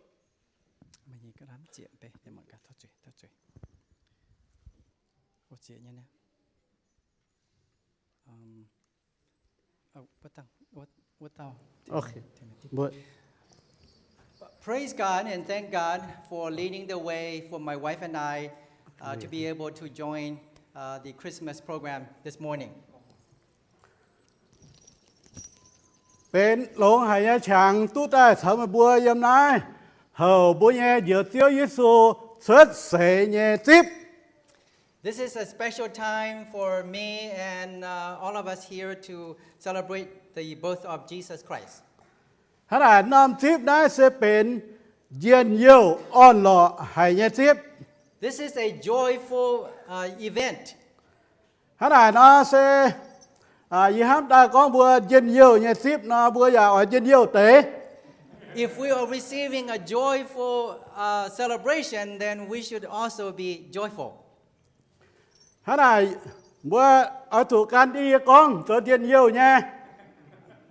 Okay. Praise God and thank God for leading the way for my wife and I, uh, to be able to join, uh, the Christmas program this morning. Benx longx haic nyei qangx duqv daaih caux meih mbuo yiem naaiv houc mbuo nyei Njoux Ziouv Yesu cuotv seix nyei zipv. This is a special time for me and, uh, all of us here to celebrate the birth of Jesus Christ. Hnangv naaic norm zipv naaiv se benx njien-youh orn-lorqc haic nyei zipv. This is a joyful, uh, event. Hnangv naaic nor se, yie hnamv daaih gorngv mbuo njien-youh nyei zipv nor, mbuo yaac oix njien-youh deix. If we are receiving a joyful, uh, celebration, then we should also be joyful. Hnangv naaic, mbuo oix zuqc gan jienv yie gorngv zoux njien-youh nyei.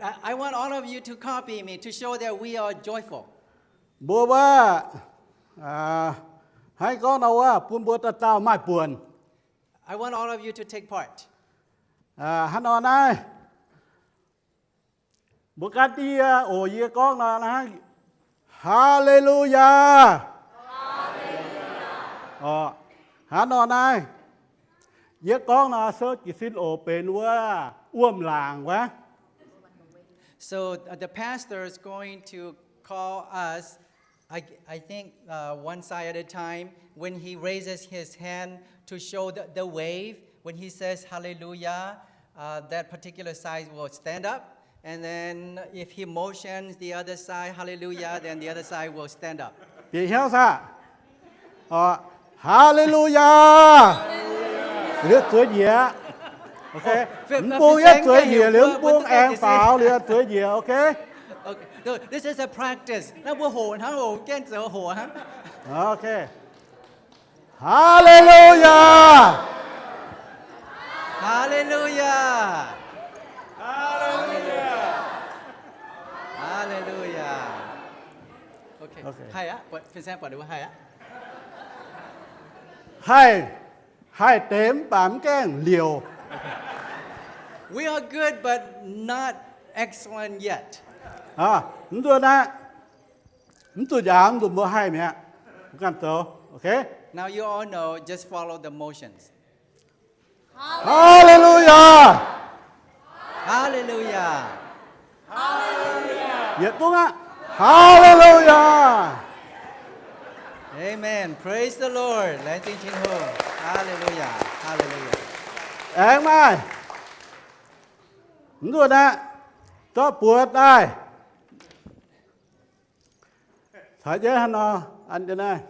I, I want all of you to copy me to show that we are joyful. Mbuo wuov, hnangv gorngv nor wuov, bun mbuo dauh dauh maaih buonc. I want all of you to take part. Hnangv nor naaiv, mbuo gan jienv yie oc, yie gorngv nor hnangv, Haa^le^lu^yaa. Hnangv nor naaiv, yie gorngv nor souv jiez sin oc, benx wuov wuom-laangc wuov. So, uh, the pastor is going to call us, I, I think, uh, one side at a time. When he raises his hand to show the, the wave, when he says hallelujah, uh, that particular side will stand up. And then if he motions the other side, hallelujah, then the other side will stand up. Bieqc hnyouv saah? Haa^le^lu^yaa. Liuz zueiz njiec. Okay. Mv bung yietv zueiz njiec, liuz mv bung aengx faaux, liuz zueiz njiec, okay? Okay. No, this is a practice. Naaiv mbuo hoqc hnangv hoc, gaengh zoux hoqc hnangv. Okay. Haa^le^lu^yaa. Haa^le^lu^yaa. Haa^le^lu^yaa. Okay. Okay. Haih aqv, fin-saeng buatc liuz haih aqv. Haih. Haih deix mv baac mv gaengh liouc. We are good, but not excellent yet. Mv nzuonx aqv. Mv zuqc njaaux, mv zuqc mbuo haih mi'aqv. Mbuo ganh zoux. Okay? Now you all know, just follow the motions. Haleluyaa! Haleluyaa! Yietc zungv aqv. Haleluyaa! Amen. Praise the Lord. Laengz zingh Tin-Hungh. Haleluyaa. Haleluyaa. Aengx maaih. Mv nzuonx aqv. Zorqv buoz daaih. Caux jienv hnangv nor an jienv naaiv.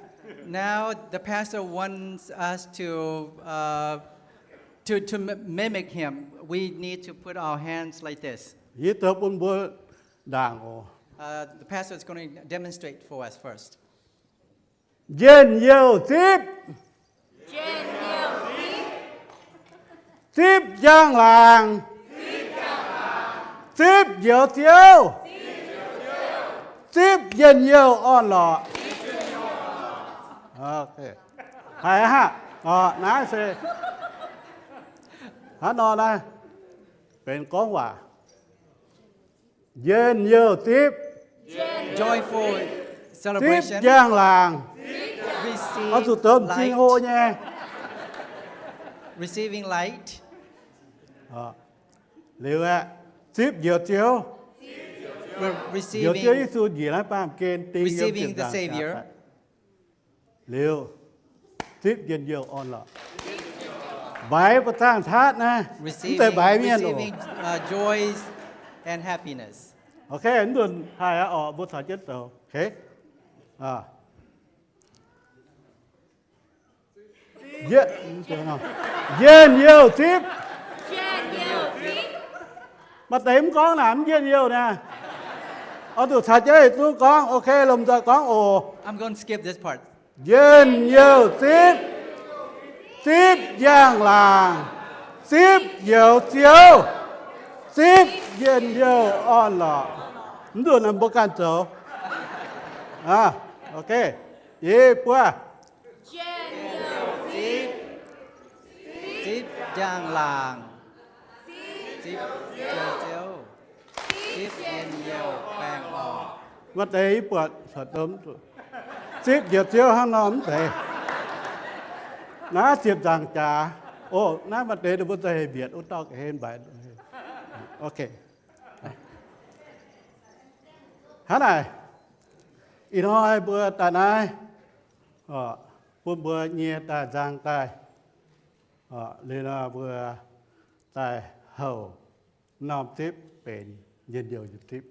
Now the pastor wants us to, uh, to, to mi- mimic him. We need to put our hands like this. Yie zoux bun mbuo ndaangc oc. Uh, the pastor is going to demonstrate for us first. Njien-youh zipv. Zipv njang-laangc. Zipv njoux Ziouv. Zipv njien-youh orn-lorqc. Haiz aqv. Naaiv se hnangv nor naaiv benx gorngv waac. Njien-youh zipv. Joyful celebration. Zipv njang-laangc. Receive light. Oix zuqc zoux m'zing hlo nyei. Receiving light. Liuz aeqv, zipv njoux Ziouv. We're receiving, njoux Ziouv Yesu njiec naaiv baamh gen ding yiem receiving the Savior. Liuz, zipv njien-youh orn-lorqc. Mbaix mbuo zaangh taatv naaiv, mv zeiz mbaix mienh oc. Receiving, uh, joys and happiness. Okay, mv nzunc haih aqv oc, mbuo caux jienv zoux. Okay. Njien-youh zipv. Maaih deix mv gorngv naaic mv njien-youh naaic. Oix zuqc caux jienv yietc zungv gorngv, okay, lomh nzoih gorngv oc. I'm gonna skip this part. Njien-youh zipv, zipv njang-laangc, zipv njoux Ziouv, zipv njien-youh orn-lorqc. Mv nzunc mbuo ganh zoux. Ok, i buo. Njien-youh zipv, zipv njang-laangc, zipv njoux Ziouv, zipv njien-youh baengh orn. Maaih deix i buatc zipv njoux Ziouv hnangv nor mv zeiz. Naaiv ziepc nzaangc jaax. O, naaiv maaih deix ninh mbuo za'heix mbietc wuov dauh ga'hlen mbaix. Ok. Hnangv naaic, ih hnoi mbuo daaih naaiv, bun mbuo nyie daaih nzang daaih, liuz nor mbuo daaih houc norm zipv benx njien-youh nyei zipv.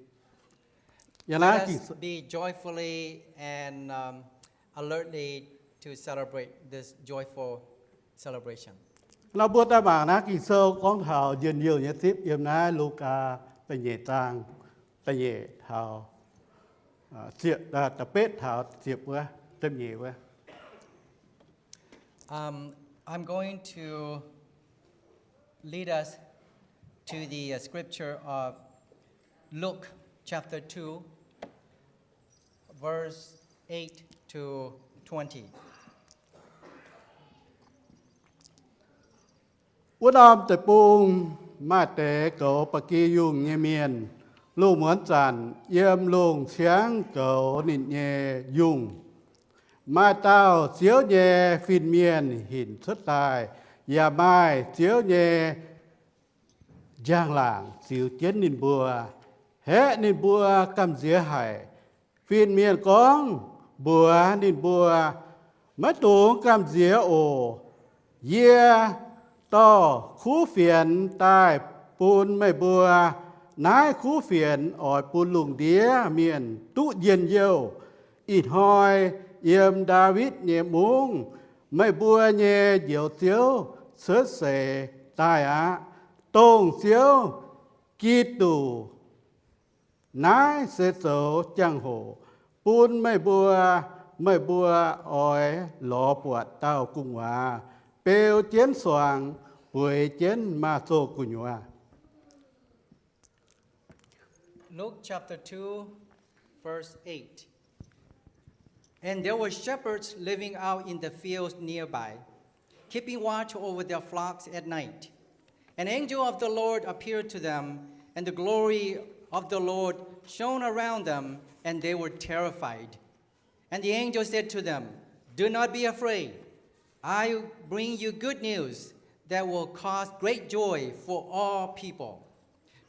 Yiem naaiv Let us be joyfully and, um, alertly to celebrate this joyful celebration. Nor mbuo daaih mangc naaiv Ging-Sou gorngv taux njien-youh nyei zipv yiem naaiv Lugaa da'nyeic zaang, da'nyeic taux, da'betv taux ziepc wuov, ziepc nyeic wuov. Um, I'm going to lead us to the, uh, scripture of Luke chapter two, verse eight to twenty. Wuov norm deic-bung maaih deix goux ba'gi yungh nyei mienh. Lungh muonz zanc yiem lungh ciangv goux ninh nyei yungh, maaih dauh Ziouv nyei fin-mienh hinc cuotv daaih, yaac maaih Ziouv nyei njang-laangc ziux jienv ninh mbuo, haeqv ninh mbuo gamh nziex haic. Fin-mienh gorngv mbuox ninh mbuo, Maiv dungx gamh nziex oc. Yie dorh kuv fienx daaih bun meih mbuo. Naaiv kuv fienx oix bun lungh ndiev mienh duqv njien-youh. Ih hnoi yiem Ndaawitv nyei mungv, meih mbuo nyei Njoux Ziouv cuotv seix daaih aqv, dongh Ziouv Giduc. Naaiv se zoux jangx-hoc bun meih mbuo. Meih mbuo oix lorz buatc dauh gu'nguaaz beu jienv suangx, bueix jienv maaz-zoh gu'nyuoz. Luke chapter two, verse eight. And there were shepherds living out in the fields nearby, keeping watch over their flocks at night. An angel of the Lord appeared to them, and the glory of the Lord shone around them, and they were terrified. And the angel said to them, "Do not be afraid. I bring you good news that will cause great joy for all people.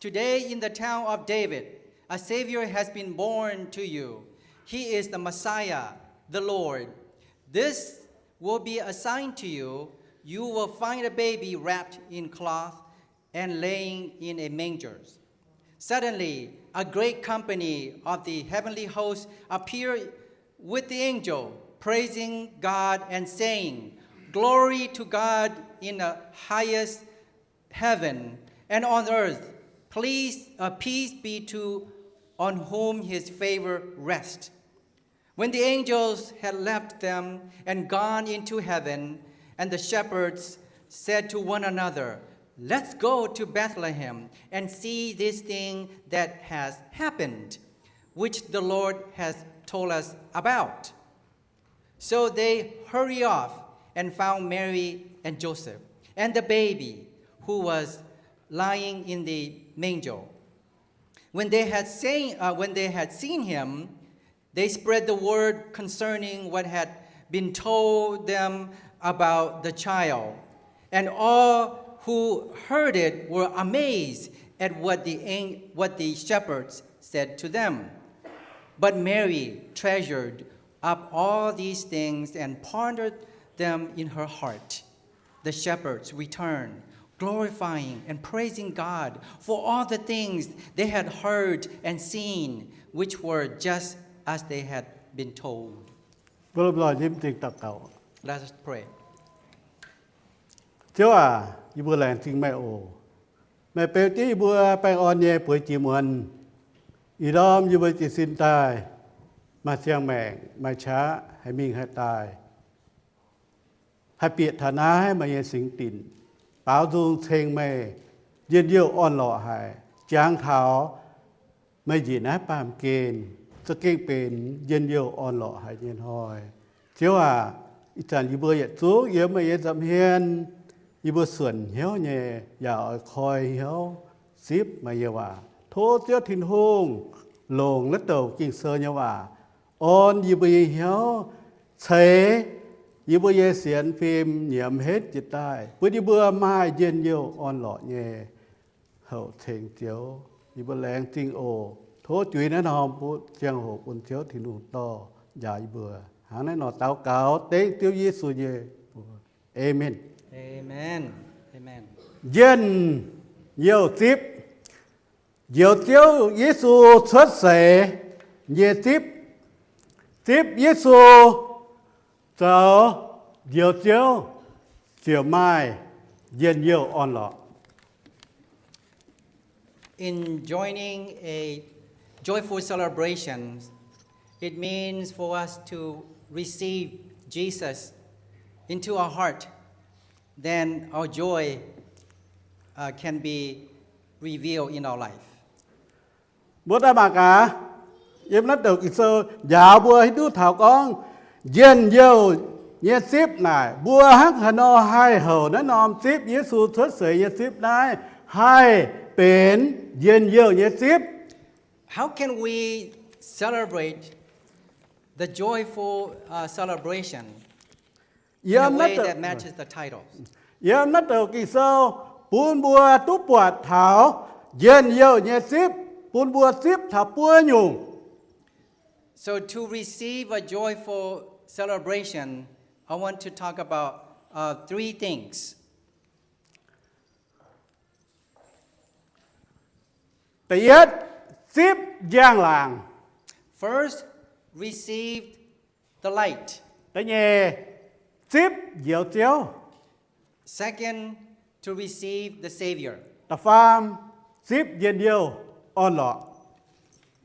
Today, in the town of David, a Savior has been born to you. He is the Messiah, the Lord. This will be a sign to you. You will find a baby wrapped in cloth and laying in a manger." Suddenly, a great company of the heavenly host appeared with the angel, praising God and saying, "Glory to God in the highest heaven, and on earth, please, uh, peace be to on whom his favor rests." When the angels had left them and gone into heaven, and the shepherds said to one another, "Let's go to Bethlehem and see this thing that has happened, which the Lord has told us about." So they hurried off and found Mary and Joseph and the baby who was lying in the manger. When they had seen, uh, when they had seen him, they spread the word concerning what had been told them about the child. And all who heard it were amazed at what the an-, what the shepherds said to them. But Mary treasured up all these things and pondered them in her heart. The shepherds returned, glorifying and praising God for all the things they had heard and seen, which were just as they had been told. Mbuo lomh nzoih njimv zingh daux gaux. Let us pray. Ziouv aac, yie mbuo laengz zingh meih oc. Meih beu jienv yie mbuo baengh orn nyei bueix jiex muonz. Ih ndorm yie mbuo jiez sin daaih, maaih ziangh maengc maaih qaqv haih mingh haih daaih, haih bieqc taux naaiv meih nyei singx dinc, baaux nzung ceng meih, njien-youh orn-lorqc haic, jangx taux meih njiec naaiv baamh gen, za'gengh benx njien-youh orn-lorqc haic nyei hnoi. Ziouv aac, ih zanc yie mbuo yietc zungv yiem meih nyei nza'hmien, yie mbuo suonc hnyouv nyei yaac oix koi hnyouv zipv meih nyei waac. Tov Ziouv Tin-Hungh longc naaiv douc Ging-Sou nyei waac orn yie mbuo nyei hnyouv, ceix yie mbuo nyei sienx fim nyiemz henv jiez daaih, bun yie mbuo maaih njien-youh orn-lorqc nyei houc ceng Ziouv. Yie mbuo laengz zingh oc. Tov juix naaiv norm ziangh hoc bun Ziouv Tin-Hungh dorh njaaux yie mbuo. Hnangv naaiv nor daux gaux dengv Ziouv Yesu nyei mbuox. Aamen. Njien-youh zipv. Njoux Ziouv Yesu cuotv seix nyei zipv. Zipv Yesu zoux njoux Ziouv ziouc maaih njien-youh orn-lorqc. In joining a joyful celebration, it means for us to receive Jesus into our heart, then our joy, uh, can be revealed in our life. Mbuo daaih mangc gaax, yiem naaiv douc Ging-Sou njaaux mbuo hiuv duqv taux gorngv njien-youh nyei zipv naaic, mbuo hnangv haaix nor haih houc naaiv norm zipv, Yesu cuotv seix nyei zipv naaiv, haih benx njien-youh nyei zipv? How can we celebrate the joyful, uh, celebration in a way that matches the title? Yiem naaiv douc Ging-Sou bun mbuo duqv buatc taux njien-youh nyei zipv, bun mbuo zipv taux buo nyungc. So to receive a joyful celebration, I want to talk about, uh, three things. Da'yietv, zipv njang-laangc. First, receive the light. Da'nyeic, zipv njoux Ziouv. Second, to receive the Savior. Da'faam, zipv njien-youh orn-lorqc.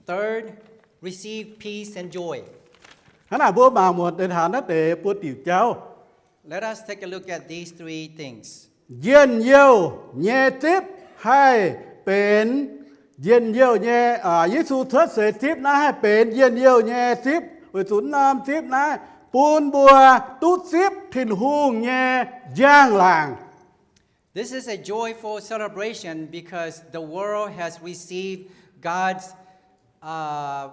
Third, receive peace and joy. Hnangv naaic mbuo mangc muonc deix taux naaiv deix buo diuc jauv. Let us take a look at these three things. Njien-youh nyei zipv haih benx njien-youh nyei, aa, Yesu cuotv seix zipv naaiv haih benx njien-youh nyei zipv weic zuqc norm zipv naaiv bun mbuo duqv zipv Tin-Hungh nyei njang-laangc. This is a joyful celebration because the world has received God's, uh,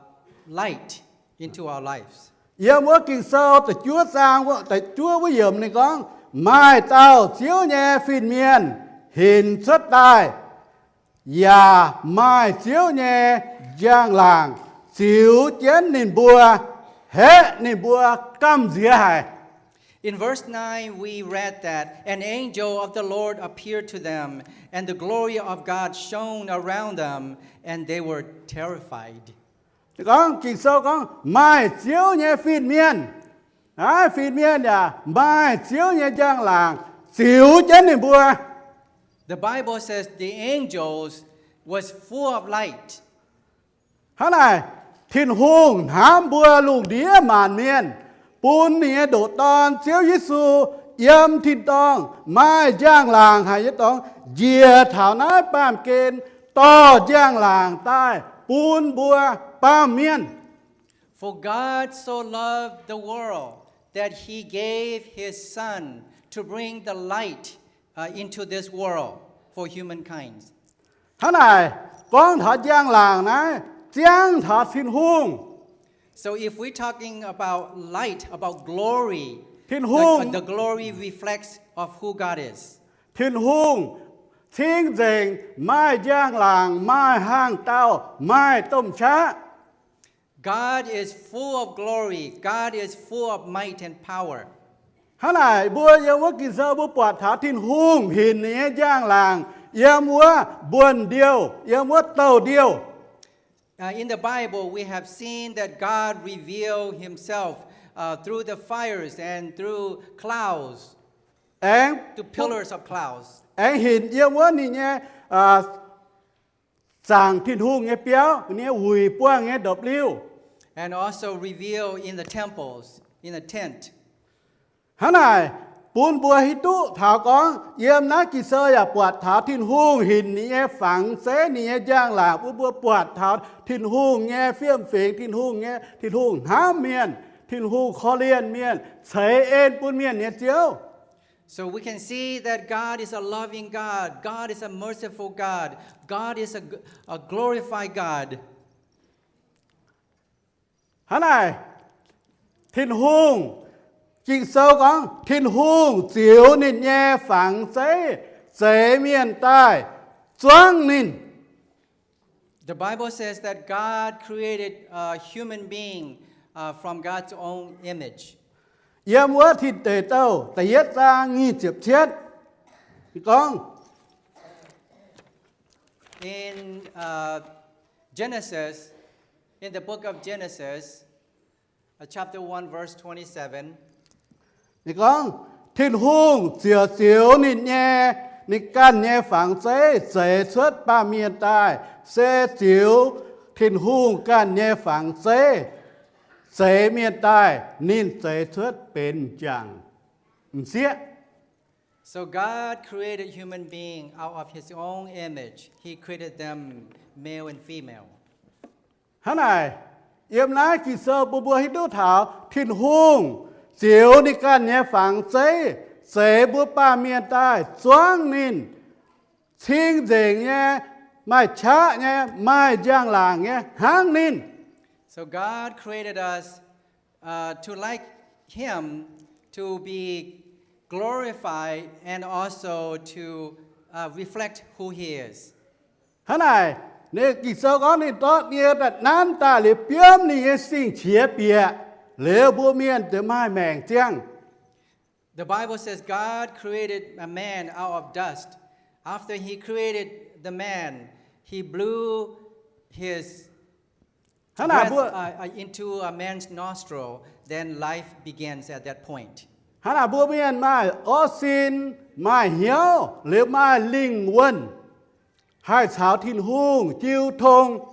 light into our lives. Yiem wuov Ging-Sou da'juov zaang, da'juov wuov yiemc ninh gorngv, maaih dauh Ziouv nyei fin-mienh hinc cuotv daaih, yaac maaih Ziouv nyei njang-laangc ziux jienv ninh mbuo, haeqv ninh mbuo gamh nziex haic. In verse nine, we read that an angel of the Lord appeared to them, and the glory of God shone around them, and they were terrified. Gorngv Ging-Sou gorngv maaih Ziouv nyei fin-mienh, naaiv fin-mienh yaac maaih Ziouv nyei njang-laangc ziux jienv ninh mbuo. The Bible says the angels was full of light. Hnangv naaic, Tin-Hungh hnamv mbuo lungh ndiev maanc mienh, bun ninh nyei ndoqc Dorn Ziouv Yesu yiem tin-dorngh maaih njang-laangc haic nyei dorngx njiec taux naaiv baamh gen dorh njang-laangc daaih bun mbuo baamh mienh. For God so loved the world that he gave his Son to bring the light, uh, into this world for humankind. Hnangv naaic, gorngv taux njang-laangc naaiv ziangv taux Tin-Hungh. So if we're talking about light, about glory, Tin-Hungh, the, the glory reflects of who God is. Tin-Hungh cing-nzengc, maaih njang-laangc, maaih hnaangx-daauh, maaih domh qaqv. God is full of glory. God is full of might and power. Hnangv naaic, mbuo yiem wuov Ging-Sou mbuo buatc taux Tin-Hungh hinc ninh nyei njang-laangc yiem wuov mbuonx-ndiouh, yiem wuov douh ndiouh. Uh, in the Bible, we have seen that God revealed himself, uh, through the fires and through clouds, aengx, through pillars of clouds. Aengx hinc yiem wuov ninh nyei, uh, zaangc Tin-Hungh nyei biauv, ninh nyei wuic buangh nyei ndopv-liuh. And also revealed in the temples, in the tent. Hnangv naaic, bun mbuo hiuv duqv taux gorngv yiem naaiv Ging-Sou yaac buatc taux Tin-Hungh hinc ninh nyei fangx zeiv, ninh nyei njang-laangc bun mbuo buatc taux Tin-Hungh nyei fiem-fingx, Tin-Hungh nyei, Tin-Hungh hnamv mienh, Tin-Hungh korv-lienh mienh, ceix en bun mienh nyei Ziouv. So we can see that God is a loving God. God is a merciful God. God is a, a glorified God. Hnangv naaic, Tin-Hungh, Ging-Sou gorngv Tin-Hungh ziux ninh nyei fangx zeiv zeix mienh daaih zuangv ninh. The Bible says that God created a human being, uh, from God's own image. Yiem wuov Tin Deic Douh da'yietv zaang nyic ziepc cietv gorngv, in, uh, Genesis, in the book of Genesis, uh, chapter one, verse twenty-seven, ninh gorngv, Tin-Hungh ziouc ziux ninh nyei, ninh ganh nyei fangx zeiv zeix cuotv baamh mienh daaih, se ziux Tin-Hungh ganh nyei fangx zeiv zeix mienh daaih, ninh zeix cuotv benx m'jangc m'sieqv. So God created human being out of his own image. He created them male and female. Hnangv naaic, yiem naaiv Ging-Sou bun mbuo hiuv duqv taux Tin-Hungh ziux ninh ganh nyei fangx zeiv zeix mbuo baamh mienh daaih zuangv ninh, cing-nzengc nyei, maaih qaqv nyei, maaih njang-laangc nyei hnangv ninh. So God created us, uh, to like him, to be glorified, and also to, uh, reflect who he is. Hnangv naaic, ninh Ging-Sou gorngv ninh dorh nie daaih nanv daaih liuz biomv ninh nyei sing-qiex bieqc, liuz mbuo mienh ziouc maaih maengc ziangh. The Bible says God created a man out of dust. After he created the man, he blew his breath, uh, uh, into a man's nostril, then life begins at that point. Hnangv naaic mbuo mienh maaih orv sin, maaih hnyouv, liuz maaih lingh wuonh, haih caux Tin-Hungh jiu tong.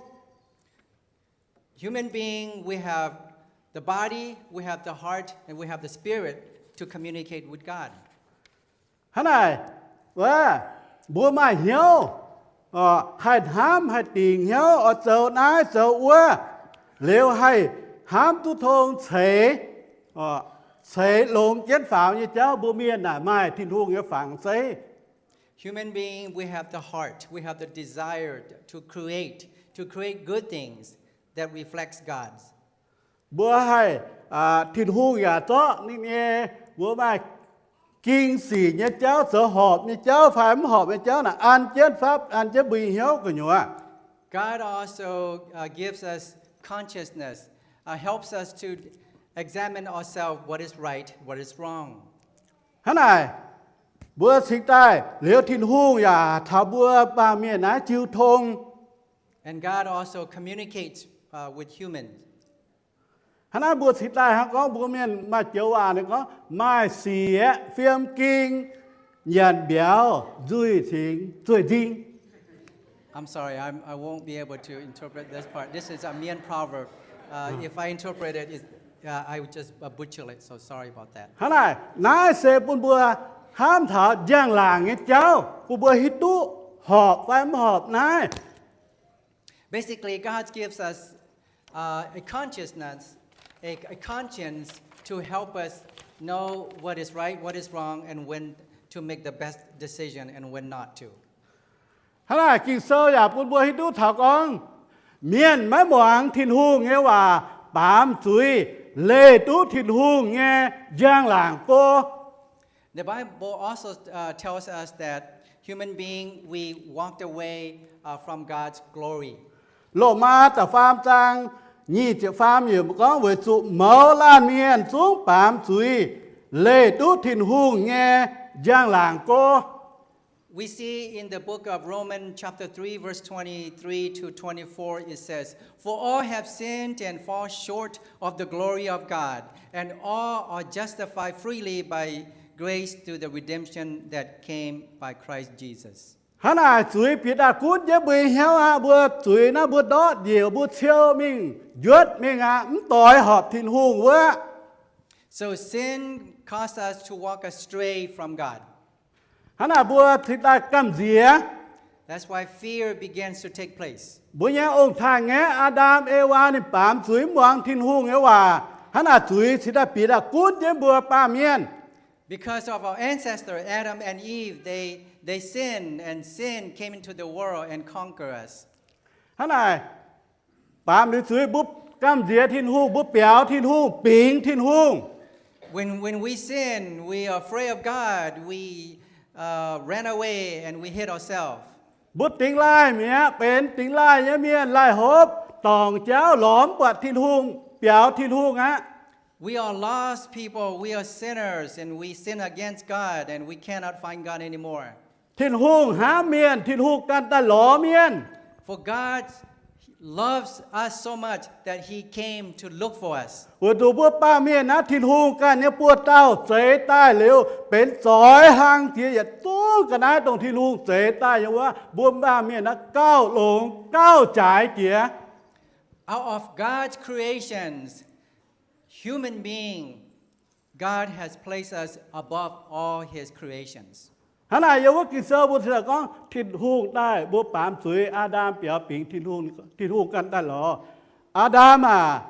Human being, we have the body, we have the heart, and we have the spirit to communicate with God. Hnangv naaic, wuov, mbuo maaih hnyouv, haih hnamv, haih dingc hnyouv oix zoux naaiv zoux wuov, liuz haih hnamv duqv tong ceix, ceix longx jienv faaux nyei jauv. Mbuo mienh naaic maaih Tin-Hungh nyei fangx zeiv. Human being, we have the heart, we have the desire to create, to create good things that reflects God. Mbuo haih, Tin-Hungh yaac zorqv ninh nyei, mbuo maaih ging sic nyei jauv, zoux horpc nyei jauv fai mv horpc nyei jauv naaic, an jienv fapv, an jienv mbuo nyei hnyouv gu'nyuoz. God also uh, gives us consciousness, uh, helps us to examine ourselves what is right, what is wrong. Hnangv naaic, mbuo cingx daaih liuz Tin-Hungh yaac taux mbuo baamh mienh naaiv jiu tong. And God also communicates uh, with humans. Hnangv naaiv mbuo cingx daaih hnangv gorngv mbuo mienh maaih joux waac ninh gorngv maaih siec, fiem-ging, nyanc mbiauz, nzuih cingx zueih nzing. I'm sorry, I'm, I won't be able to interpret this part. This is a Mien proverb. Uh, if I interpret it, it's, uh, I would just uh, butcher it. So sorry about that. Hnangv naaic, naaiv se bun mbuo hnamv taux njang-laangc nyei jauv, bun mbuo hiuv duqv horpc fai mv horpc naaiv. Basically, God gives us uh, a consciousness, a, a conscience to help us know what is right, what is wrong, and when to make the best decision and when not to. Hnangv naaic Ging-Sou yaac bun mbuo hiuv duqv taux gorngv, mienh maiv muangx Tin-Hungh nyei waac baamz zuiz leih duqv Tin-Hungh nyei njang-laangc go. The Bible also uh, tells us that human being, we walked away uh, from God's glory. Lomaa da'faam zaang nyic ziepc faam yiemc gorngv, weic zuqc mouz laanh mienh zungv baamz zuiz leih duqv Tin-Hungh nyei njang-laangc go. We see in the book of Romans chapter three, verse twenty-three to twenty-four, it says, For all have sinned and fall short of the glory of God, and all are justified freely by grace through the redemption that came by Christ Jesus. Hnangv naaic zuiz bieqc daaih gunv jienv mbuo nyei hnyouv aqv. Mbuo zuiz naaiv mbuo ndortv njiec, mbuo ciou mingh njuotv mingh aqv, mv doix horpc Tin-Hungh wuov. So sin caused us to walk astray from God. Hnangv naaic mbuo cingx daaih gamh nziex. That's why fear begins to take place. Mbuo nyei ong-taaix-ngaeqv Aa^ndam, Ewaa ninh baamz zuiz mv muangx Tin-Hungh nyei waac. Hnangv naaic zuiz cingx daaih bieqc daaih gunv jienv mbuo baamh mienh. Because of our ancestor Adam and Eve, they, they sinned and sin came into the world and conquer us. Hnangv naaic, baamz liuz zuiz mbuo gamh nziex Tin-Hungh, mbuo biaux Tin-Hungh, bingx Tin-Hungh. When, when we sin, we are afraid of God, we uh, ran away and we hid ourselves. Mbuo dingx laaih mi'aqv, benx dingx laaih nyei mienh, laaih hopv, dorngc jauv, lorz mv buatc Tin-Hungh, biaux Tin-Hungh aqv. We are lost people, we are sinners, and we sin against God, and we cannot find God anymore. Tin-Hungh hnamv mienh, Tin-Hungh ganh daaih lorz mienh. For God loves us so much that he came to look for us. Weic zuqc mbuo baamh mienh naaiv Tin-Hungh ganh nyei buoz-dauh zeix daaih liuz, benx zoix hlang jiex yietc zungv ga'naaiv dongh Tin-Hungh zeix daaih nyei wuov, mbuo baamh mienh naaiv gauh longx gauh jaaix jiex. Out of God's creations, human being, God has placed us above all his creations. Hnangv naaic yiem wuov Ging-Sou mbuo cingx daaih gorngv Tin-Hungh daaih mbuo baamz zuiz, Aa^ndam biaux bingx Tin-Hungh, Tin-Hungh ganh daaih lorz, Aa^ndam aac,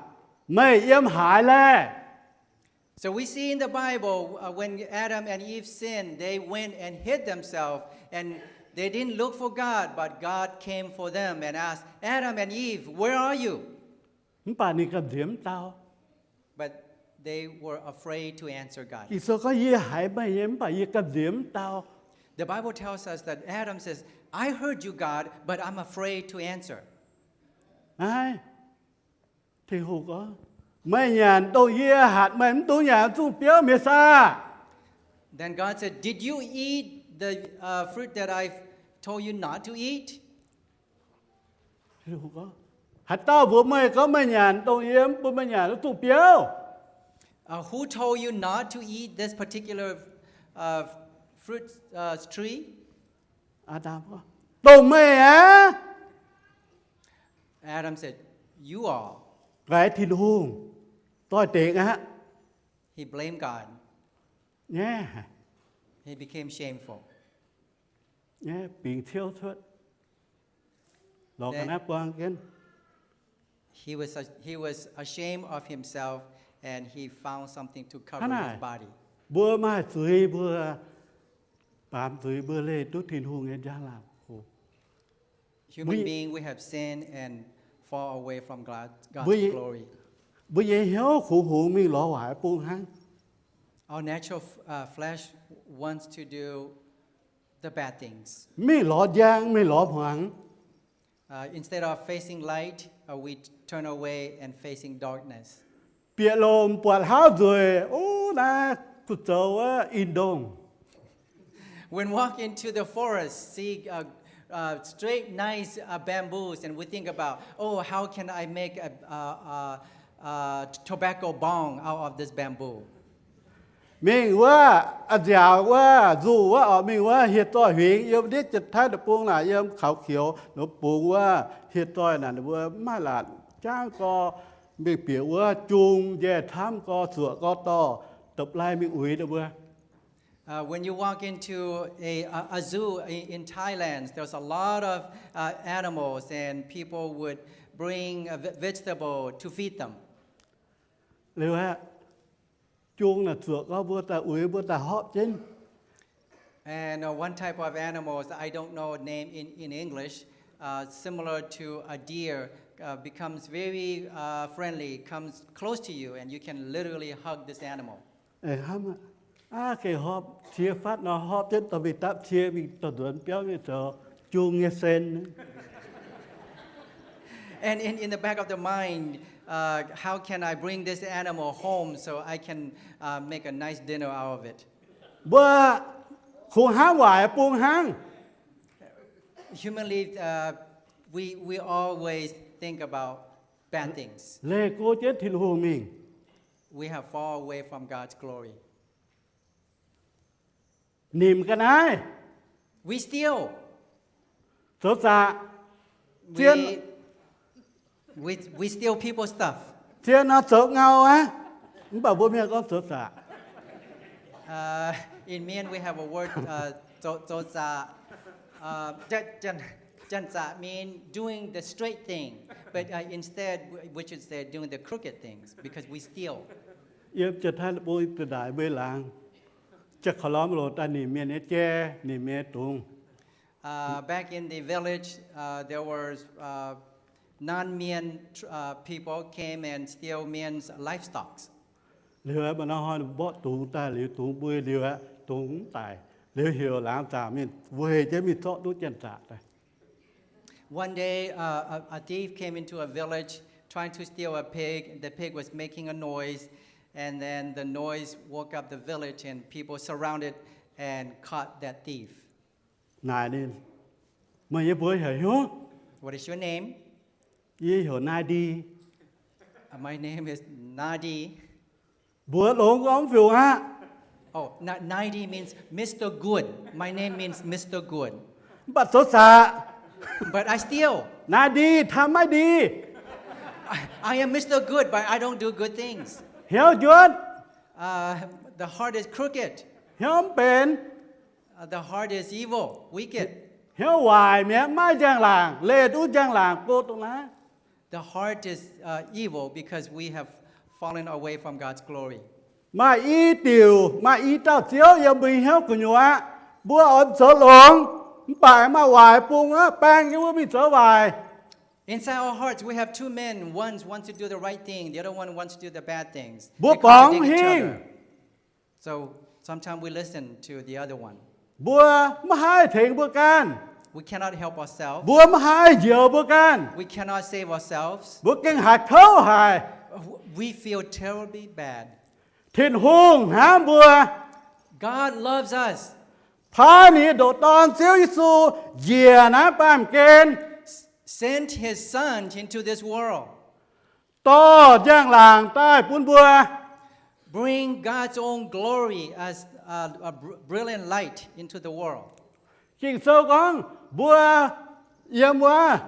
meih yiem haaix laeh? So we see in the Bible, uh, when Adam and Eve sinned, they went and hid themselves, and they didn't look for God, but God came for them and asked, Adam and Eve, where are you? Mv baac ninh gamh nziex mv dau. But they were afraid to answer God. Ging-Sou gorngv, yie haiz meih nyei, mv baac yie gamh nziex mv dau. The Bible tells us that Adam says, I heard you, God, but I'm afraid to answer. Naaiv, Tin-Hungh gorngv, meih nyanc dongh yie hatc meih mv dungx nyanc zungh biouv mi'aqv saah? Then God said, did you eat the uh, fruit that I told you not to eat? Haaix dauh mbuox meih gorngv meih nyanc dongh yie mv bun meih nyanc zungh biouv? Uh, who told you not to eat this particular uh, fruit uh, tree? Aa^ndam gorngv, dongh meih aqv. Adam said, you are. Nqaix Tin-Hungh doix-dekc aqv. He blamed God. Nyaiv, he became shameful. Nyaiv, bingx ciouv cuotv, lorz ga'naaiv buang jienv. He was, he was ashamed of himself and he found something to cover his body. Mbuo maaih zuiz, mbuo baamz zuiz, mbuo leih duqv Tin-Hungh nyei njang-laangc hoc. Human being, we have sinned and fall away from God, God's glory. Mbuo nyei hnyouv kungx hungx mingh lorz waaic bung hnangv. Our natural uh, flesh wants to do the bad things. Mingh lorz njang, mingh lorz hmuangx. Uh, instead of facing light, uh, we turn away and facing darkness. Bieqc lomc buatc hlauv nzueic, o, naaiv kuv zoux wuov in-ndongh. When walk into the forest, see uh, uh, straight, nice uh, bamboos, and we think about, oh, how can I make a, a, a, a tobacco bong out of this bamboo? Mingh wuov, a'nziaauc wuov, nzuqc wuov, oix mingh wuov hieh zoih huingx yiem ndiev Janx-Taiv deic-bung naaic, yiem kaux kioux nor bungx wuov hieh zoih naaic, ninh mbuo mv maaih laatc jaangv gorx, mingh bieqc wuov jung njaih camv gorx, zuoqc gorx dorh, dopv-lai mingh uix ninh mbuo. Uh, when you walk into a, a, a zoo in, in Thailand, there's a lot of uh, animals, and people would bring a ve- vegetable to feed them. Liuz aeqv, jung naaic zuoqc gorx mbuo daaih uix, mbuo daaih hopv jienv. And uh, one type of animals, I don't know name in, in English, uh, similar to a deer, uh, becomes very uh, friendly, comes close to you, and you can literally hug this animal. Hnamv aqv, aav, gengh hopv cie fatv nor, hopv jienv dorh mingh dapv cie mingh dorh nzuonx biauv mingh zoux jung nyei sen. And in, in the back of the mind, uh, how can I bring this animal home so I can uh, make a nice dinner out of it? Mbuo kungx hnamv waaic bung hnangv. Humanly, uh, we, we always think about bad things. Leih go jienv Tin-Hungh mingh. We have fall away from God's glory. Nimc ga'naaiv. We steal. Zoux zaqc. Zien, we, we steal people's stuff. Zien nor zoux ngau aqv. Mv baac mbuo mienh gorngv zoux zaqc. Uh, in Mien, we have a word, uh, zoux, zoux zaqc. Uh, jan, jan, jan zaqc mean doing the straight thing, but uh, instead we, we should say doing the crooked things because we steal. Yiem Janx-Taiv bung duqv ndaaic mbuo laangz, jiex ka'lormx loc daaih nimc mienh nyei jai, nimc mienh nyei dungz. Uh, back in the village, uh, there were uh, non-Mien tr- uh, people came and steal Mien's livestock. Liuz aeqv, maaih norm hnoi mborqv dungz daaih liuz, dungz mbui liuz aeqv, dungz mv daic. Liuz heuc laangz zaangc mingh weic jienv mingh zorqv duqv janx-zaqc daaih. One day, uh, a, a thief came into a village trying to steal a pig. The pig was making a noise, and then the noise woke up the village, and people surrounded and caught that thief. Naaic ninh, Meih nyei mbuox heuc hnyouv? What is your name? Yie heuc Naaiv Ndi. Uh, my name is Nadi. Mbuox longx gorngv mv fiuc aqv. Oh, Na- Naidi means Mister Good. My name means Mister Good. Mv baac zoux zaqc. But I steal. Naaiv Ndi, ทำไม่ดี. I, I am Mister Good, but I don't do good things. Hnyouv njuotv. Uh, the heart is crooked. Hnyouv mv benx. Uh, the heart is evil, wicked. Hnyouv waaic mi'aqv, maiv njang-laangc, leih duqv njang-laangc go dongh naaiv. The heart is uh, evil because we have fallen away from God's glory. Maaih i diuc, maaih i dauh Ziouv yiem mbuo hnyouv gu'nyuoz aqv. Mbuo oix zoux longx, mv baac maaih waaic bung aqv, baeng jienv mbuo mingh zoux waaic. Inside our hearts, we have two men. One wants to do the right thing, the other one wants to do the bad things. They contradict each other. Mbuo borngz hingh. So sometimes we listen to the other one. Mbuo maiv haih tengx mbuo ganh. We cannot help ourselves. Mbuo maiv haih njoux mbuo ganh. We cannot save ourselves. Mbuo gengh haiz kouv haic. We feel terribly bad. Tin-Hungh hnamv mbuo. God loves us. Paaiv ninh nyei ndoqc Dorn Ziouv Yesu njiec naaiv baamh gen. Sent his son into this world. Dorh njang-laangc daaih bun mbuo. Bring God's own glory as a, a br- brilliant light into the world. Ging-Sou gorngv mbuo yiem wuov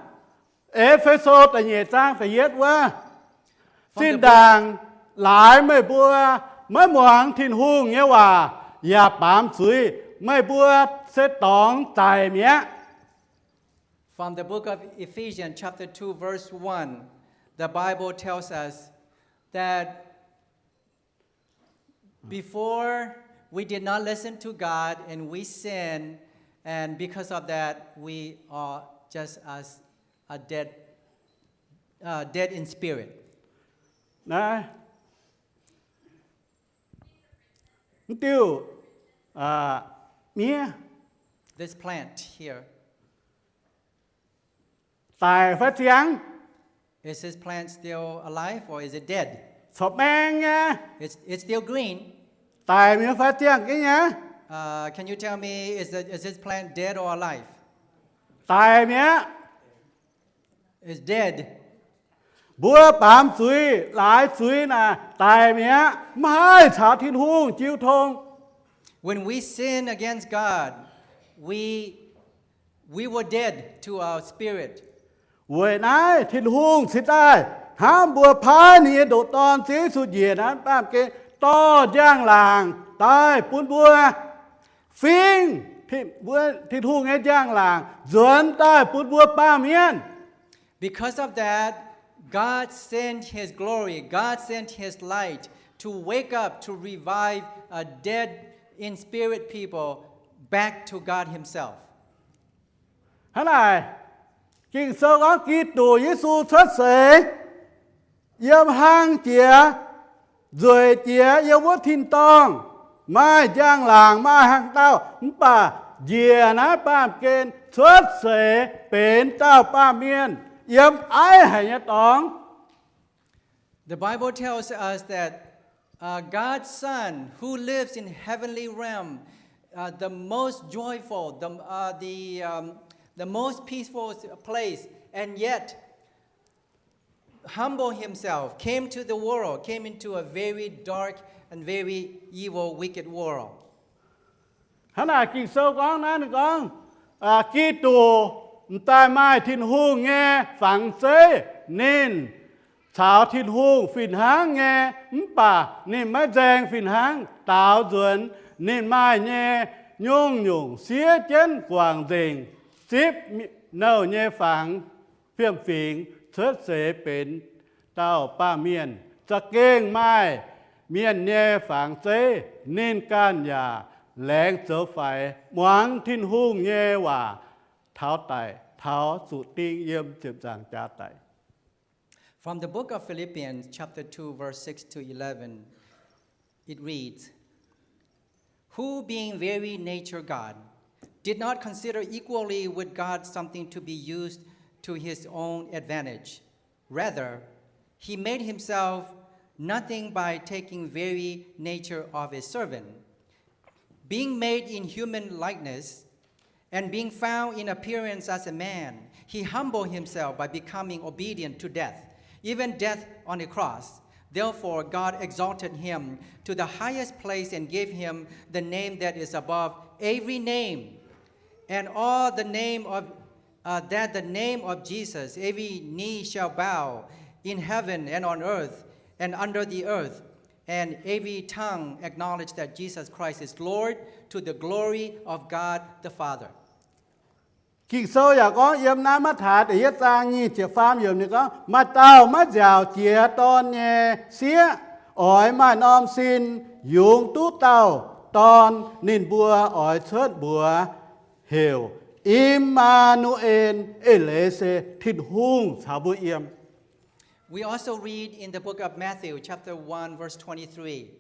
E^fe^so da'nyeic zaang da'yietv wuov, zinh ndaangc laaix meih mbuo maiv muangx Tin-Hungh nyei waac yaac baamz zuiz, meih mbuo se dorngx zaic mi'aqv. From the book of Ephesians, chapter two, verse one, the Bible tells us that Before, we did not listen to God and we sinned, and because of that, we are just as a dead, uh, dead in spirit. Naaiv, mv diuh, aa, miev, this plant here, daic fai ziangx? Is this plant still alive or is it dead? Corc maeng nyei. It's, it's still green. Daic mi'aqv fai ziangh jienv nyei? Uh, can you tell me, is, the, is this plant dead or alive? Daic mi'aqv. It's dead. Mbuo baamz zuiz, laaix zuiz naaic daic mi'aqv, maiv haih caux Tin-Hungh jiu tong. When we sin against God, we, we were dead to our spirit. Weic naaiv Tin-Hungh cingx daaih hnamv mbuo paaiv ninh nyei ndoqc Dorn, Ziouv Yesu, njiec naaiv baamh gen dorh njang-laangc daaih bun mbuo, fingx Tin-Hungh nyei njang-laangc nzuonx daaih bun mbuo baamh mienh. Because of that, God sent his glory, God sent his light to wake up, to revive a dead in spirit people back to God himself. Hnangv naaic, Ging-Sou gorngv Giduc Yesu cuotv seix, yiem hlang jiex, nzueic jiex yiem wuov tin-dorngh, maaih njang-laangc, maaih hlang dauh, mv baac njiec naaiv baamh gen cuotv seix benx dauh baamh mienh yiem aiv haic nyei dorngx. The Bible tells us that, uh, God's Son, who lives in heavenly realm, uh, the most joyful, the, uh, the, um, the most peaceful place, and yet humbled himself, came to the world, came into a very dark and very evil, wicked world. Hnangv naaic Ging-Sou gorngv naaiv, ninh gorngv, Giduc m'daaih maaih Tin-Hungh nyei fangx zeiv, ninh caux Tin-Hungh fih hnangv nyei, mv baac ninh maiv nzaeng fih hnangv, daaux nzuonx ninh maaih nyei nyungc-nyungc siev jienv guangc nzengc, zipv nouh nyei fangx fiem-fingx cuotv seix benx dauh baamh mienh, za'gengh maaih mienh nyei fangx zeiv, ninh ganh yaac laengz zoux faix muangx Tin-Hungh nyei waac taux daic, taux zuqc ding yiem ziepc nzaangc jaax daic. From the book of Philippians, chapter two, verse six to eleven, it reads, Who, being very nature God, did not consider equally with God something to be used to his own advantage. Rather, he made himself nothing by taking very nature of a servant, being made in human likeness, and being found in appearance as a man, he humbled himself by becoming obedient to death, even death on a cross. Therefore, God exalted him to the highest place and gave him the name that is above every name, and all the name of, uh, that the name of Jesus, every knee shall bow in heaven and on earth and under the earth, and every tongue acknowledge that Jesus Christ is Lord, to the glory of God the Father. Ging-Sou yaac gorngv yiem naaiv Matv^taai da'yietv zaang nyic ziepc faam yiemc ninh gorngv, Maaih dauh maiv nziaauc jiex Dorn nyei sieqv oix maaih norm sin yungz duqv dauh Dorn, ninh mbuo oix cuotv mbuox heuc, I^maa^nu^en, eix leiz se Tin-Hungh caux mbuo yiem. We also read in the book of Matthew, chapter one, verse twenty-three.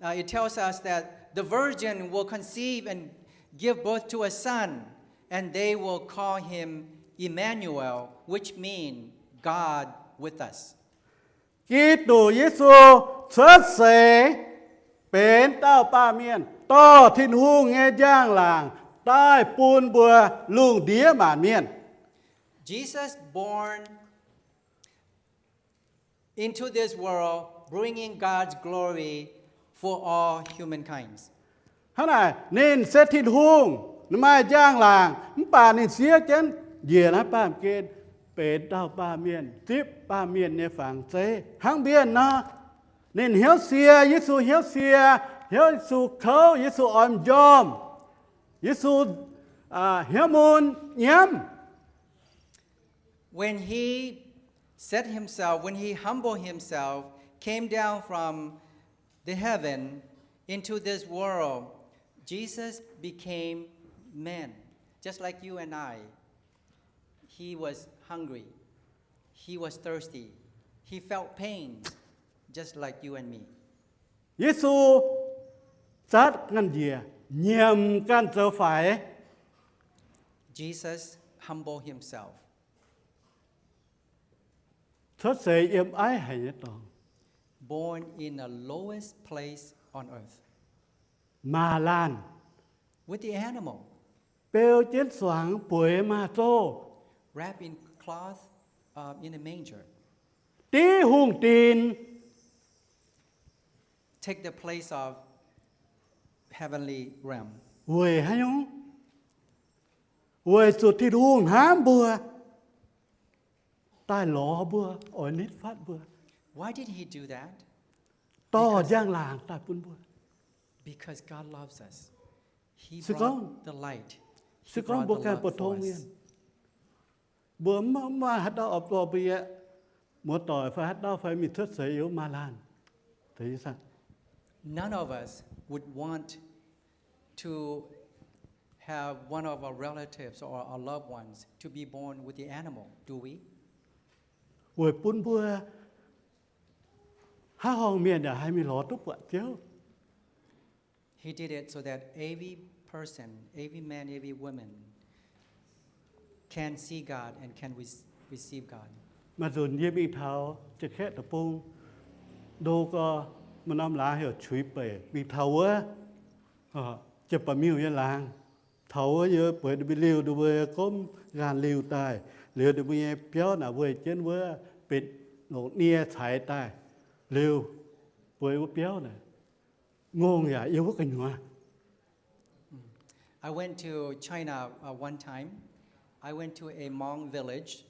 Uh, it tells us that the virgin will conceive and give birth to a son, and they will call him Emmanuel, which mean God with us. Giduc Yesu cuotv seix benx dauh baamh mienh, dorh Tin-Hungh nyei njang-laangc daaih bun mbuo lungh ndiev maanc mienh. Jesus born into this world, bringing God's glory for all humankind. Hnangv naaic, ninh se Tin-Hungh, ninh maaih njang-laangc, mv baac ninh siev jienv njiec naaiv baamh gen, benx dauh baamh mienh, zipv baamh mienh nyei fangx zeiv hnangv mienh nor. Ninh hnyouv sie, Yesu hnyouv sie, hnyouv Yesu kouv, Yesu oix m'njormh, Yesu, aa, hnyouv mun nyiemv. When he set himself, when he humbled himself, came down from the heaven, Into this world, Jesus became man, just like you and I. He was hungry. He was thirsty. He felt pain, just like you and me. Yesu zatv ganh njiec, nyiemc ganh zoux faix. Jesus humbled himself. Cuotv seix yiem aiv haic nyei dorngx. Born in the lowest place on earth. Maaz laanh. With the animal. Beu jienv suangx bueix maaz-zoh. Wrapped in cloth, uh, in a manger. Div hungh dinc. Take the place of heavenly realm. Weic haaix nyungc? Weic zuqc Tin-Hungh hnamv mbuo, daaih lorz mbuo, oix nitv fatv mbuo. Why did he do that? Dorh njang-laangc daaih bun mbuo. Because God loves us. He brought the light. Se gorngv mbuo ganh mbu'tong mienh, mbuo mv maaih haaix dauh oix dorh mbuo yie muoz-doic fai haaix dauh fai mingh cuotv seix yiem maaz laanh. None of us would want to have one of our relatives or our loved ones to be born with the animal, do we? Weic bun mbuo haaix horngh mienh yaac haih mingh lorz duqv buatc Ziouv. He did it so that every person, every man, every woman can see God and can re-, receive God. Maaih nzunc yie mingh taux Janx-Kaeqv deic-bung, ndo gorx maaih norm laangz heuc Qùi Beic, mingh taux wuov Janx-Baeqc Miuh nyei laangz. Taux wuov yie bueix ninh mbuo liuh, ninh mbuo gomv nqaanh liuh daaih, liuz ninh mbuo nyei biauv naaic weih jienv wuov benx longc nie caix daaih, liuz bueix wuov biauv naaic, ngongh yaac yiem wuov gu'nyuoz. I went to China, uh, one time. I went to a Hmong village,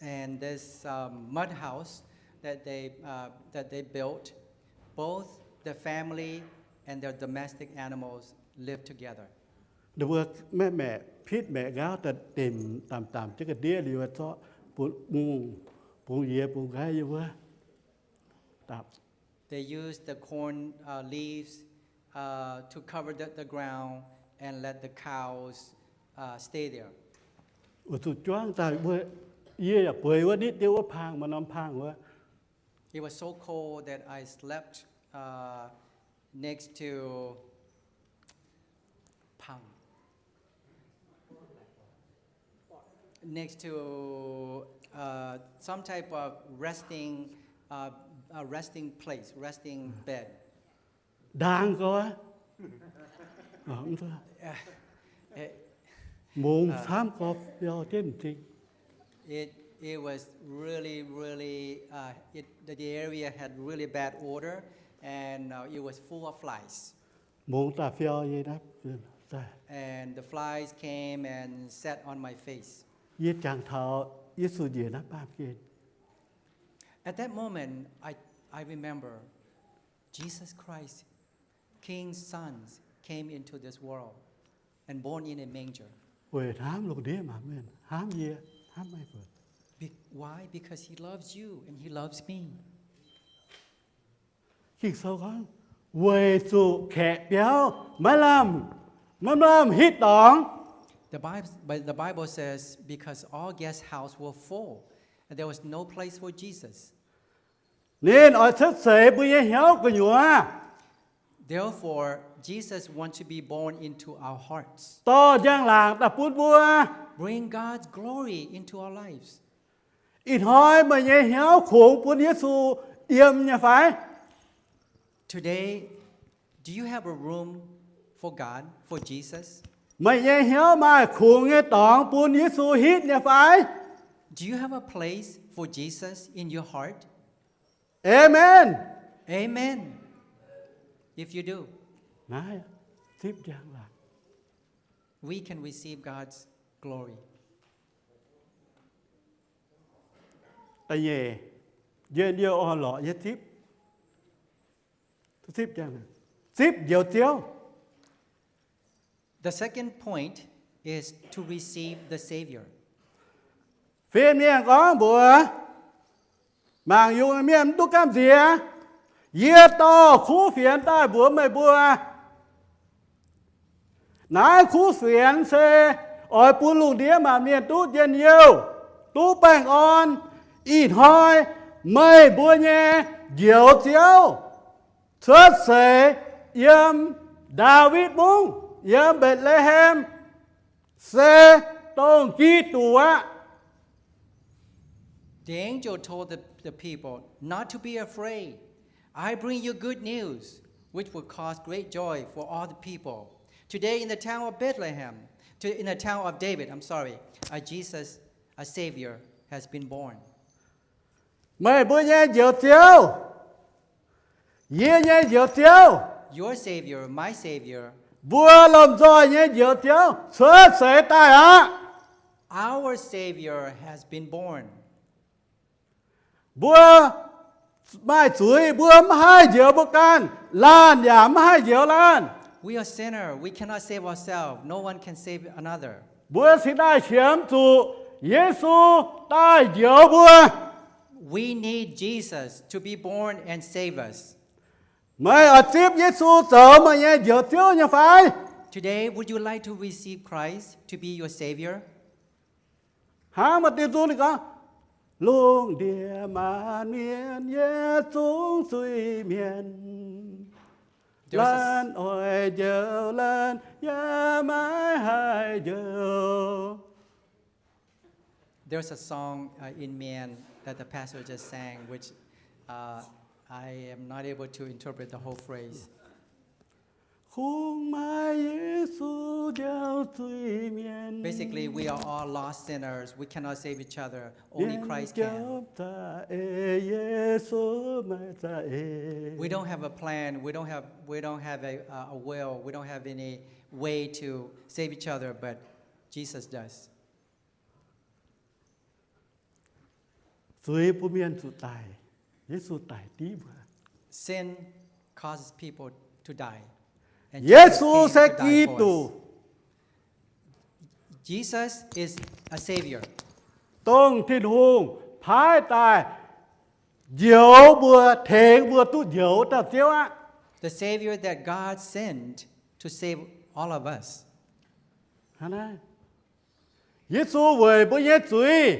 and this, um, mud house that they, uh, that they built, both the family and their domestic animals lived together. Ninh mbuo maeqv maeqc pitv maeqc nqaauv daaih demh damc damc jienv ga'ndiev liuz, zorqv bungx, bungx yie bungx nqaiv yie wuov dapc. They used the corn, uh, leaves, uh, to cover the, the ground and let the cows, uh, stay there. Weic zuqc juangv daaih mbuo, yie yaac bueix wuov nitv jienv wuov pang, maaih norm pang wuov. It was so cold that I slept, uh, next to pang. Next to, uh, some type of resting, uh, a resting place, resting bed. Ndaang gorx, mv, mungz camv gorx biaux jienv m'zing. It, it was really, really, uh, it, the, the area had really bad odor, and, uh, it was full of flies. Mungz daaih fiau nyei naaiv. And the flies came and sat on my face. Yie jangx taux Yesu njiec naaiv baamh gen. At that moment, I, I remember Jesus Christ, King's sons, came into this world and born in a manger. Weic hnamv lungh ndiev maanc mienh, hnamv yie, hnamv meih mbuo. Be-, why? Because he loves you and he loves me. Ging-Sou gorngv, weic zuqc kaeqv biauv maiv lamh, maiv lamh hitv dorngx. The Bible, but the Bible says, because all guest house were full, and there was no place for Jesus. Ninh oix cuotv seix mbuo nyei hnyouv gu'nyuoz. Therefore, Jesus wants to be born into our hearts. Dorh njang-laangc daaih bun mbuo. Bring God's glory into our lives. Ih hnoi meih nyei hnyouv kungx bun Yesu yiem nyei fai? Today, do you have a room for God, for Jesus? Meih nyei hnyouv maaih kungx nyei dorngx bun Yesu hitv nyei fai? Do you have a place for Jesus in your heart? Amen. Amen. If you do, naaiv zipv njang-laangc, we can receive God's glory. Da'nyeic, njien-youh orn-lorqc nyei zipv. Zipv njang-laangc, zipv njoux Ziouv. The second point is to receive the Savior. Fin-mienh gorngv mbuox, mangc yungz mienh mv duqv gamh nziex, Yie dorh kuv fienx daaih mbuox meih mbuo. Naaiv kuv fienx se oix bun lungh ndiev maanc mienh duqv njien-youh, duqv baengh orn. Ih hnoi meih mbuo nyei Njoux Ziouv cuotv seix yiem Ndaawitv Mungv, yiem Mbetc^le^hem, se dongh Giduc aqv. The angel told the, the people not to be afraid. I bring you good news, which will cause great joy for all the people. Today in the town of Bethlehem, to, in the town of David, I'm sorry, a Jesus, a Savior, has been born. Meih mbuo nyei Njoux Ziouv, yie nyei Njoux Ziouv, your Savior, my Savior, mbuo lomh nzoih nyei Njoux Ziouv cuotv seix daaih aqv. Our Savior has been born. Mbuo maaih zuiz, mbuo maiv haih njoux mbuo ganh, laanh yaac maiv haih njoux laanh. We are sinner. We cannot save ourselves. No one can save another. Mbuo cingx daaih qiemx zuqc Yesu daaih njoux mbuo. We need Jesus to be born and save us. Meih oix zipv Yesu zoux meih nyei Njoux Ziouv nyei fai? Today, would you like to receive Christ to be your Savior? Hnangv maaih diuh nzung ninh gorngv, lungh ndiev maanc mienh yietc zungv zuiz-mienh, laanh oix njoux laanh yaac maiv haih njoux. There's a song uh, in Mien that the pastor just sang, which uh, I am not able to interpret the whole phrase. Kungx maaih Yesu njoux zuiz-mienh. Basically, we are all lost sinners. We cannot save each other. Only Christ can. Mienh za'eix, Yesu maiv za'eix. We don't have a plan. We don't have, we don't have a, uh, a will. We don't have any way to save each other, but Jesus does. Zuiz bun mienh zuqc daic. Yesu daic div mbuo. Sin causes people to die. And Jesus came to die for us. Yesu se Giduc. Jesus is a Savior. Dongh Tin-Hungh paaiv daaih njoux mbuo, tengx mbuo duqv njoux dauh Ziouv aqv. The Savior that God sent to save all of us. Yesu weic mbuo nyei zuiz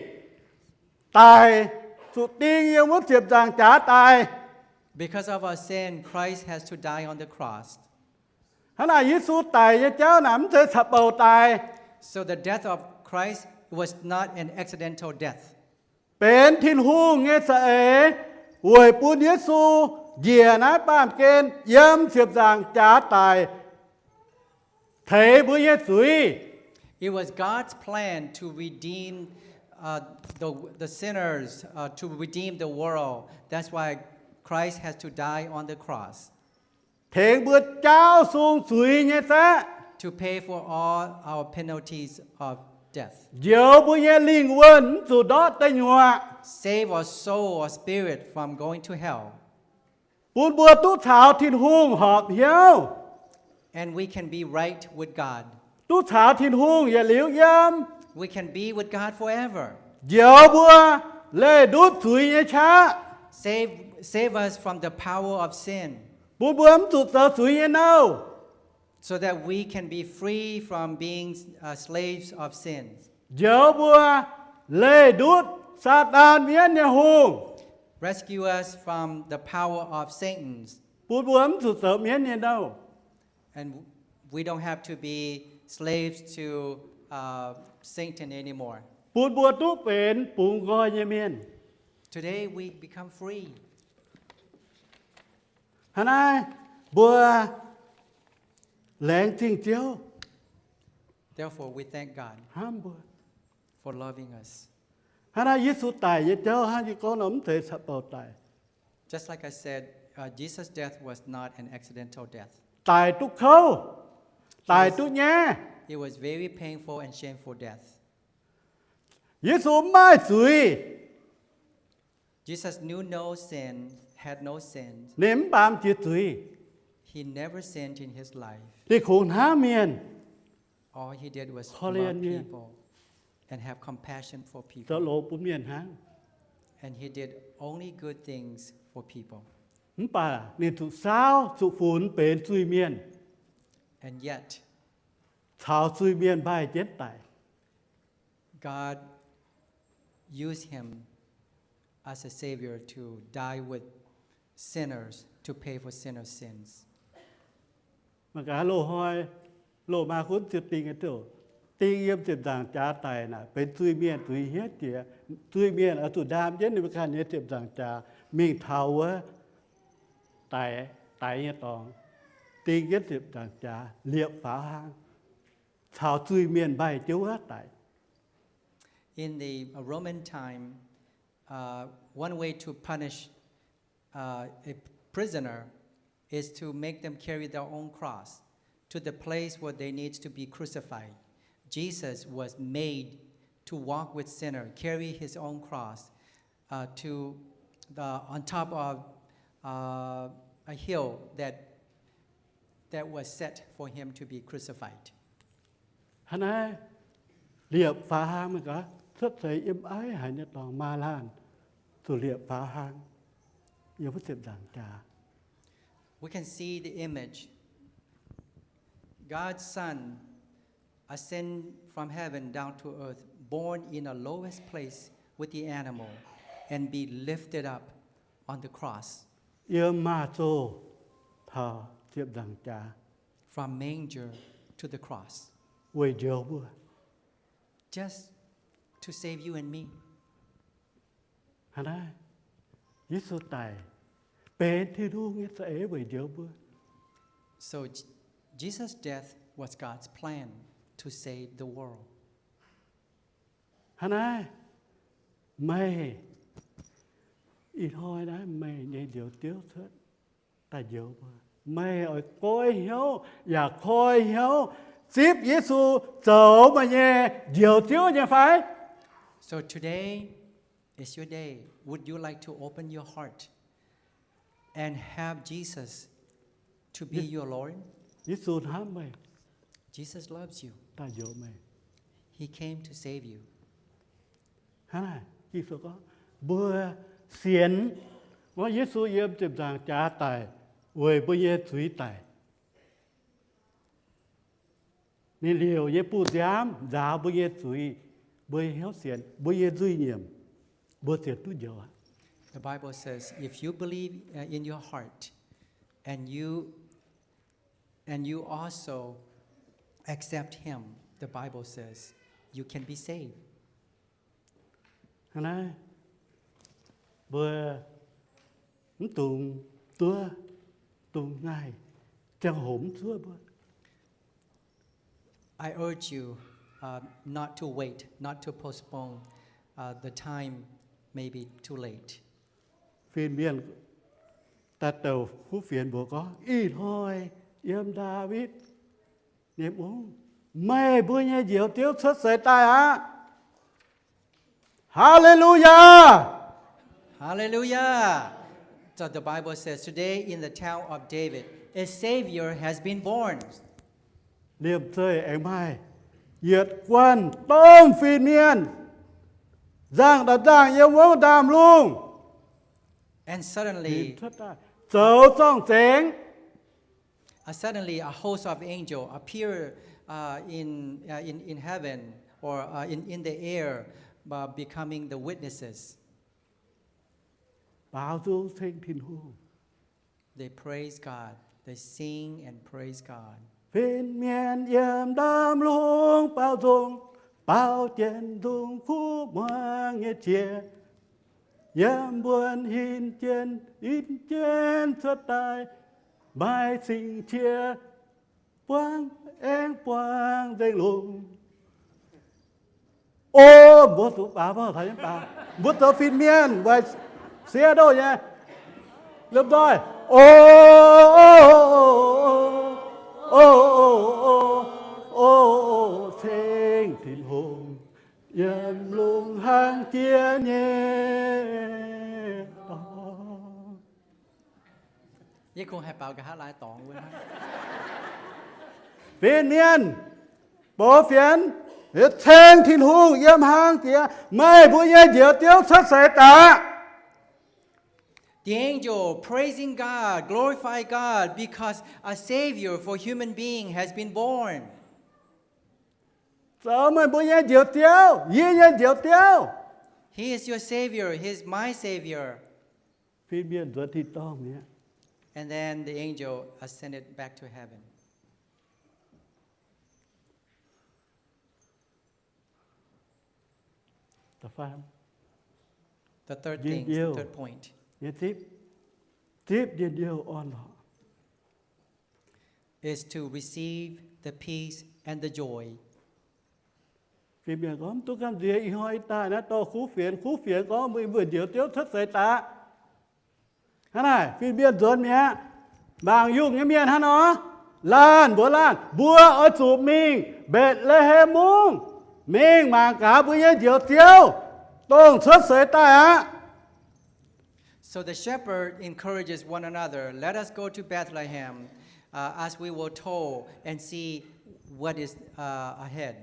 daic, zuqc ding yiem wuov ziepc nzaangc jaax daic. Because of our sin, Christ has to die on the cross. Hnangv naaic Yesu daic nyei jauv naaic mv zeiz caux bouc daic. So the death of Christ was not an accidental death. Benx Tin-Hungh nyei za'eix weic bun Yesu njiec naaiv baamh gen yiem ziepc nzaangc jaax daic, teix mbuo nyei zuiz. It was God's plan to redeem uh, the, the sinners, uh, to redeem the world. That's why Christ has to die on the cross. Tengx mbuo jaauv sung zuiz nyei zaeqv. To pay for all our penalties of death. Njoux mbuo nyei lingh wuonh mv zuqc ndortv deic nyuoqc. Save our soul or spirit from going to hell. Bun mbuo duqv caux Tin-Hungh horpc hnyouv. And we can be right with God. Duqv caux Tin-Hungh yietc liuz yiem. We can be with God forever. Njoux mbuo leih ndutv zuiz nyei qaqv. Save, save us from the power of sin. Bun mbuo mv zuqc zoux zuiz nyei nouh. So that we can be free from being uh, slaves of sin. Njoux mbuo leih ndutv Saadaan mienv nyei hungh. Rescue us from the power of Satan. Bun mbuo mv zuqc zoux mienv nyei nouh. And we don't have to be slaves to uh, Satan anymore. Bun mbuo duqv benx bungx nqoi nyei mienh. Today we become free. Hnangv naaiv, mbuo laengz zingh Ziouv. Therefore, we thank God hnamv mbuo, for loving us. Hnangv naaiv Yesu daic nyei jauv hnangv yie gorngv nor, mv zeiz caux bouc daic. Just like I said, uh, Jesus' death was not an accidental death. Daic duqv kouv, daic duqv nyaiv. It was very painful and shameful death. Yesu mv maaih zuiz. Jesus knew no sin, had no sin. Ninh mv baamz jiex zuiz. He never sinned in his life. Ninh kungx hnamv mienh. All he did was love people and have compassion for people. Zoux longx bun mienh hnangv. And he did only good things for people. Mv baac ninh zuqc saauv zuqc funx benx zuiz-mienh, and yet, caux zuiz-mienh mbaih jienv daic. God used him as a savior to die with sinners to pay for sinners' sins. Mangc gaax loz-hnoi, loz-hnoi maaih gunv ziepc dingh nyei ziouc ding yiem ziepc nzaangc jaax daic naaic benx zuiz-mienh zuiz hniev jiex. Zuiz-mienh oix zuqc ndaam jienv ninh mbuo ganh nyei ziepc nzaangc jaax mingh taux wuov daic, daic nyei dorngx, ding jienv ziepc nzaangc jaax liepc faaux hlang, caux zuiz-mienh mbaih jienv wuov daic. In the uh, Roman time, uh, one way to punish uh, a prisoner is to make them carry their own cross to the place where they need to be crucified. Jesus was made to walk with sinner, carry his own cross uh, to the, on top of uh, a hill that, that was set for him to be crucified. Hnangv naaiv, liepc faaux hlang mingh gaax, cuotv seix yiem aiv haic nyei dorngx, maaz laanh zuqc liepc faaux hlang yiem wuov ziepc nzaangc jaax. We can see the image. God's Son ascend from heaven down to earth, born in the lowest place with the animal, and be lifted up on the cross. Yiem maaz-zoh taux ziepc nzaangc jaax, from manger to the cross, weic njoux mbuo, just to save you and me. Hnangv naaiv, Yesu daic benx Tin-Hungh nyei za'eix weic njoux mbuo. So Jesus' death was God's plan to save the world. Hnangv naaiv, meih, ih hnoi naaiv meih nyei Njoux Ziouv cuotv daaih njoux mbuo. Meih oix goiv hnyouv yaac koi hnyouv zipv Yesu zoux meih nyei Njoux Ziouv nyei fai? So today is your day. Would you like to open your heart and have Jesus to be your Lord? Yesu hnamv meih. Jesus loves you. Daaih njoux meih. He came to save you. Hnangv naaic, Ging-Sou gorngv mbuo sienx gorngv Yesu yiem ziepc nzaangc jaax daic weic mbuo nyei zuiz daic. Ninh liouc nyei buoz-nziaamv nzaaux mbuo nyei zuiz, mbuo nyei hnyouv sienx, mbuo nyei nzuih nyiemc, mbuo ziouc duqv njoux aqv. The Bible says, if you believe uh, in your heart and you and you also accept him, the Bible says you can be saved. Hnangv naaiv, mbuo mv dungx duov, dungx ngaih, ziangh hoc mv zuov mbuo. I urge you uh, not to wait, not to postpone. Uh, the time may be too late. Fin-mienh daaih douc kuv fienx mbuox gorngv, ih hnoi yiem Ndaawitv nyei mungv, meih mbuo nyei Njoux Ziouv cuotv seix daaih aqv. Haa^le^lu^yaa! Hallelujah! So the Bible says, today in the town of David, a Savior has been born. Liemh zeih aengx maaih yietc guanh domh fin-mienh, nzangc daaih nzangc yiem wuov ndaamv-lungh. And suddenly, zoux zorng-zengx. Uh, suddenly, a host of angels appear uh, in, uh, in, in heaven or uh, in, in the air, uh, becoming the witnesses. Baaux nzung ceng Tin-Hungh. They praise God. They sing and praise God. Fin-mienh yiem ndaamv-lungh baaux nzung, baaux jienv nzung kuv muangx nyei qiex. Yiem mbuonx hin jien, in jien cuotv daaih, maaih cing-qiex buangv aengx buangv nzengc lungh. O, mbuo zuqc baaux, mbuo zoux fin-mienh weic sieqv ndoh nyei. Liemh nzoih, o, o, o, ceng Tin-Hungh, yiem lungh hlang jiex nyei dorngx. Yie kungx haih baaux nqa'haav lai dorngx wuov hnangv. Fin-mienh, box fienx, ceng Tin-Hungh yiem hlang jiex, meih mbuo nyei Njoux Ziouv cuotv seix daaih. The angel praising God, glorify God, because a Savior for human being has been born. Zoux meih mbuo nyei Njoux Ziouv, yie nyei Njoux Ziouv. He is your Savior, He is my Savior. Fin-mienh nzuonx tin-dorngh mi'aqv. And then the angel ascended back to heaven. The third thing, the third point. Nyei zipv, zipv njien-youh orn-lorqc is to receive the peace and the joy. Fin-mienh gorngv, mv duqv gamh nziex, ih hnoi daaih naaiv dorh kuv fienx. Kuv fienx gorngv mbuo, mbuo Njoux Ziouv cuotv seix daaih. Hnangv naaic, fin-mienh nzuonx mi'aqv. Mangc yungh nyei mienh hnangv nor, laanh mbuox laanh, mbuo oix zuqc mingh Mbetc^le^hem Mungv, mingh mangc gaax mbuo nyei Njoux Ziouv, dongh cuotv seix daaih aqv. So the shepherd encourages one another, let us go to Bethlehem, uh, as we were told, and see what is, uh, ahead.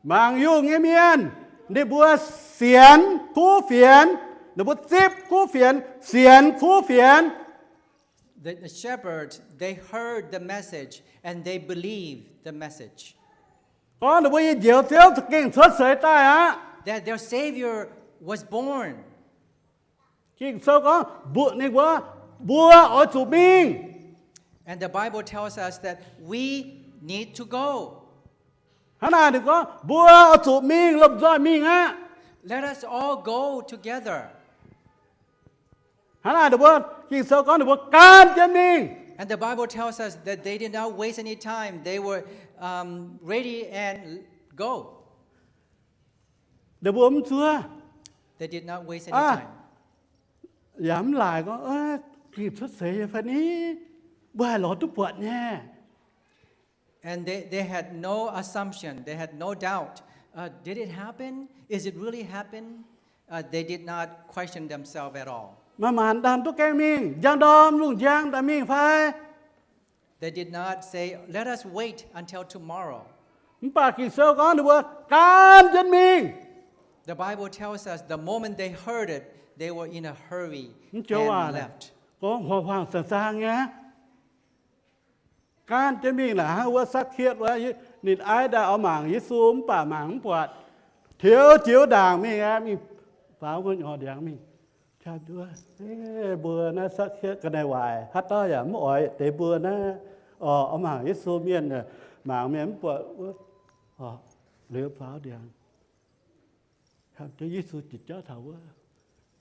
Mangc yungh nyei mienh, ninh mbuo sienx kuv fienx, ninh mbuo zipv kuv fienx, sienx kuv fienx. The, the shepherds, they heard the message and they believed the message. Gorngv ninh mbuo nyei Njoux Ziouv za'gengh cuotv seix daaih aqv. That their Savior was born. Ging-Sou gorngv, mbuo, ninh mbuo, mbuo oix zuqc mingh. And the Bible tells us that we need to go. Hnangv naaic ninh gorngv, mbuo oix zuqc mingh, lomh nzoih mingh aqv. Let us all go together. Hnangv naaic ninh mbuo, Ging-Sou gorngv ninh mbuo gaanv jienv mingh. And the Bible tells us that they did not waste any time. They were, um, ready and go. Ninh mbuo mv zuov. They did not waste any time. Yaac mv laaic gorngv, gengh cuotv seix nyei fai ni? Mbuo haih lorz duqv buatc nyei. And they, they had no assumption, they had no doubt. Uh, did it happen? Is it really happen? Uh, they did not question themselves at all. Maanc maanc daaih duqv gaengh mingh, njang ndorm lungh njang daaih mingh fai? They did not say, let us wait until tomorrow. Mv baac Ging-Sou gorngv ninh mbuo gaanv jienv mingh. The Bible tells us the moment they heard it, they were in a hurry and left. Gorngv huaang-huaang zaang-zaang nyei. Gaanv jienv mingh naaic hnangv wuov Sakc^keetv wuov, ninh aiv daaih oix mangc Yesu mv baac mangc mv buatc, tiux jiux ndaangc mingh aqv, mingh faaux wuov nyorx ndiangx mingh. Mbuo naaiv Sakc^keetv ga'naaiv waaic, haaix dauh yaac mv oix deix mbuo naaiv, oix mangc Yesu mienh, mangc mienh mv buatc wuov, liuz faaux ndiangx. Yesu ziqc jauv taux wuov,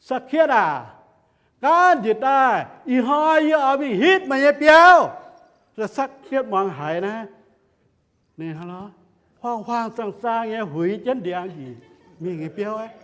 Sakc^keetv aac, gaanv njiec daaih, ih hnoi yie oix mingh hitv meih nyei biauv. Sakc^keetv muangx haiz naaiv, ninh huaang-huaang zaang-zaang nyei huix jienv ndiangx njiec mingh nyei biauv aqv.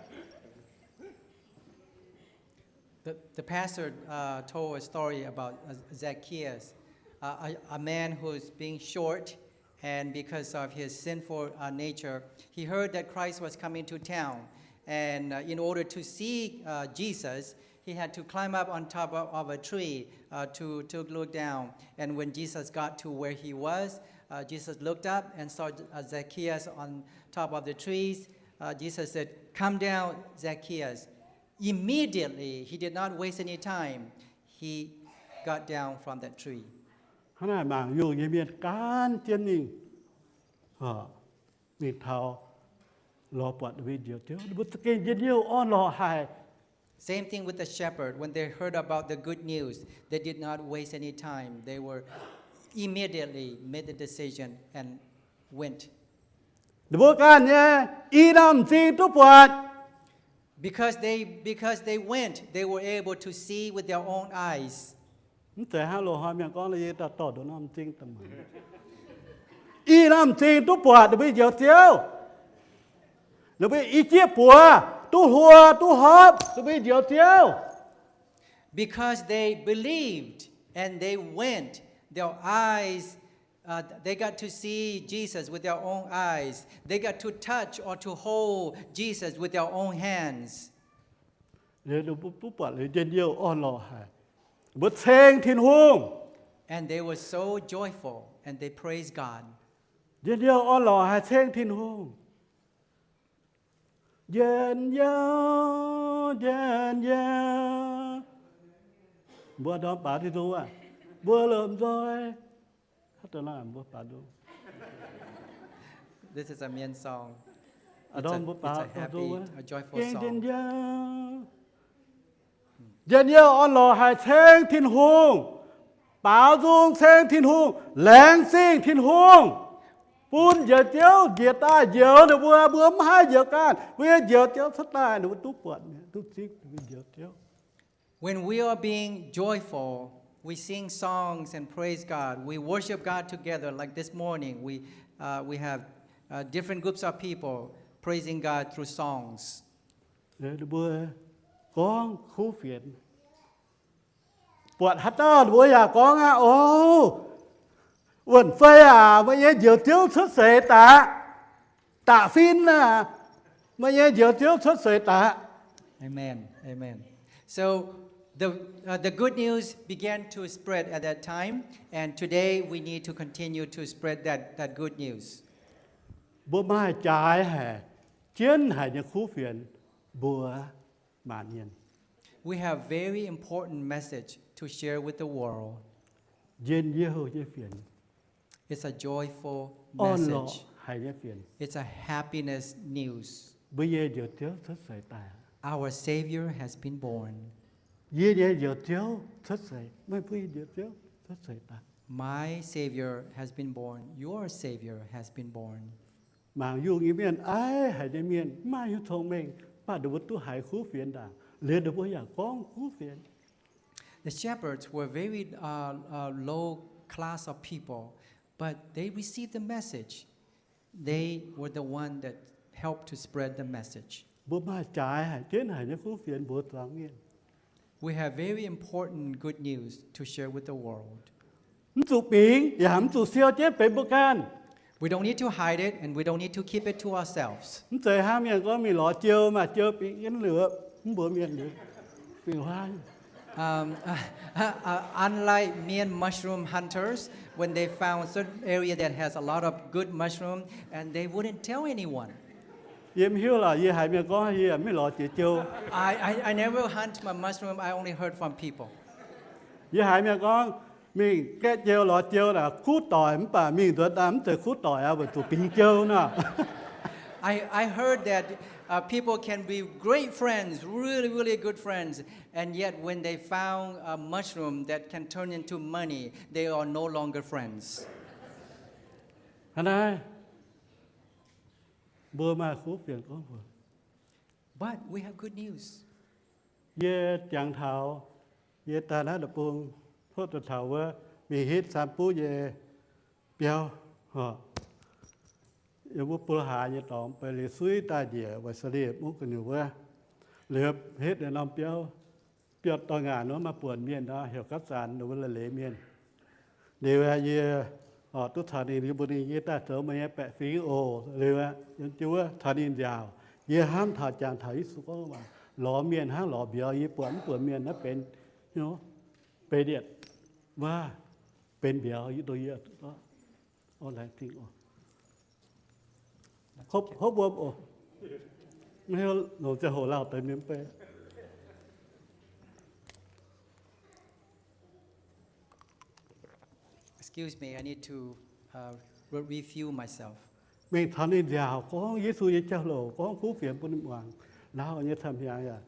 The, the pastor, uh, told a story about, uh, Zacchaeus, uh, a, a man who's being short, and because of his sinful, uh, nature, he heard that Christ was coming to town. And, uh, in order to see, uh, Jesus, he had to climb up on top of, of a tree, uh, to, to look down. And when Jesus got to where he was, uh, Jesus looked up and saw, uh, Zacchaeus on top of the trees. Uh, Jesus said, come down, Zacchaeus. Immediately, he did not waste any time. He got down from that tree. Hnangv naaic mangc yungh nyei mienh gaanv jienv mingh, mingh taux lorz buatc ninh mbuo Njoux Ziouv, ninh mbuo za'gengh njien-youh orn-lorqc haic. Same thing with the shepherd. When they heard about the good news, they did not waste any time. They were immediately made the decision and went. Ninh mbuo ganh nyei i norm m'zing duqv buatc. Because they, because they went, they were able to see with their own eyes. Mv zeiz hnangv loz-hnoi mienh gorngv, yie dauh dorh nduqc norm m'zing daaih mangc. I norm m'zing duqv buatc ninh mbuo Njoux Ziouv. Ninh mbuo i jieqv buoz duqv hluo duqv horpc ninh mbuo Njoux Ziouv. Because they believed and they went, their eyes, uh, they got to see Jesus with their own eyes. They got to touch or to hold Jesus with their own hands. Ninh mbuo duqv buatc liuz njien-youh orn-lorqc haic. Mbuo ceng Tin-Hungh. And they were so joyful and they praised God. Njien-youh orn-lorqc haic, ceng Tin-Hungh. Njien-youh njien-youh. Mbuo ndorm baaux Tin-Hungh aac, mbuo lomh nzoih. Haaix dauh nor mbuo baaux nzung. This is a Mien song. A'ndorm mbuo baaux nzung wuov, gengh njien-youh. Njien-youh orn-lorqc haic ceng Tin-Hungh, baaux nzung ceng Tin-Hungh, laengz zingh Tin-Hungh, bun Njoux Ziouv njiec daaih njoux ninh mbuo, mbuo mv haih njoux ganh. Mbuo nyei Njoux Ziouv cuotv daaih, ninh mbuo duqv buatc, duqv zipv ninh mbuo Njoux Ziouv. When we are being joyful, we sing songs and praise God. We worship God together. Like this morning, we, uh, we have, uh, different groups of people praising God through songs. Ninh mbuo gorngv kuv fienx. Buatc haaix dauh ninh mbuo yaac gorngv aqv, O, wuon-fei aac, meih nyei Njoux Ziouv cuotv seix daaih. Da'fin aac, meih nyei Njoux Ziouv cuotv seix daaih. Amen. Amen. So the, uh, the good news began to spread at that time, and today we need to continue to spread that, that good news. Mbuo maaih jaaix haic, jienv haic nyei kuv fienx mbuox maanc mienh. We have very important message to share with the world. Njien-youh nyei fienx. It's a joyful message. Orn-lorqc haic nyei fienx. It's a happiness news. Mbuo nyei Njoux Ziouv cuotv seix daaih. Our Savior has been born. Yie nyei Njoux Ziouv cuotv seix, meih mbuo nyei Njoux Ziouv cuotv seix daaih. My Savior has been born. Your Savior has been born. Mangc yungh nyei mienh, aiv haic nyei mienh, mv maaih hnyouv cong-mengh, mv baac ninh mbuo duqv haiz kuv fienx ndaangc, liuz ninh mbuo yaac gorngv kuv fienx. The shepherds were very, uh, uh, low class of people, but they received the message. They were the one that helped to spread the message. Mbuo maaih jaaix haic, jienv haic nyei kuv fienx mbuox zuangx mienh. We have very important good news to share with the world. Mv zuqc bingx yaac mv zuqc siou jienv benx mbuo ganh. We don't need to hide it, and we don't need to keep it to ourselves. Mv zeiz hnangv mienh gorngv mingh lorz jiou, maaih jiou bingx jienv liuz, mv mbuox mienh liuz, bingx huaav. Um, uh, uh, unlike Mien mushroom hunters, when they found certain area that has a lot of good mushroom, and they wouldn't tell anyone. Yie mv hiuv lorqc, yie haiz mienh gorngv yie mingh lorz jiex jiou. I, I, I never hunt my mushroom, I only heard from people. Yie haiz mienh gorngv mingh gaeqv jiou lorz jiou naaic kuv doic, mv baac mingh nzuonx daaih mv zeiz kuv doic aqv, weic zuqc bingx jiou nor. I, I heard that, uh, people can be great friends, really, really good friends, and yet when they found a mushroom that can turn into money, they are no longer friends. Hnangv naaiv, mbuo maaih kuv fienx gorngv mbuox. But we have good news. Yie jangx taux, yie daaih naaiv deic-bung, hopv duqv taux wuov mingh hitv Saan Buv nyei biauv, yiem wuov Buv Haaix nyei dorngx, Baeqc Liuz Suiv daaih njiec Wesley mungv gu'nyuoz wuov, liuz hitv naaiv norm biauv, biauv dorh ngaanc wuov maaih buonc mienh nor, heuc gapv zanc ninh mbuo leiz-leiz mienh. Liuz yie oix duqv caux ninh mbuo ninh yie daaih zoux meih nyei baeqc fingx oc. Liuz yiem jienv wuov caux ninh nziaauc, yie hnamv taux jangx taux Yesu gorngv waac, lorz mienh hnangv lorz mbiauz. Yie buatc mv buatc mienh naaiv benx, benx yietc waac, benx mbiauz, yie, yie, o, laengz zingh oc. Hopv, hopv wuom oc. Mv hiuv longc ziangh hoc lauh deix mienh mv bei. Excuse me, I need to, uh, re-, refuel myself. Mingh caux ninh nziaauc gorngv Yesu nyei jauv-louc, gorngv kuv fienx bun ninh muangx. Lauh nyei camv-hnyangx yaac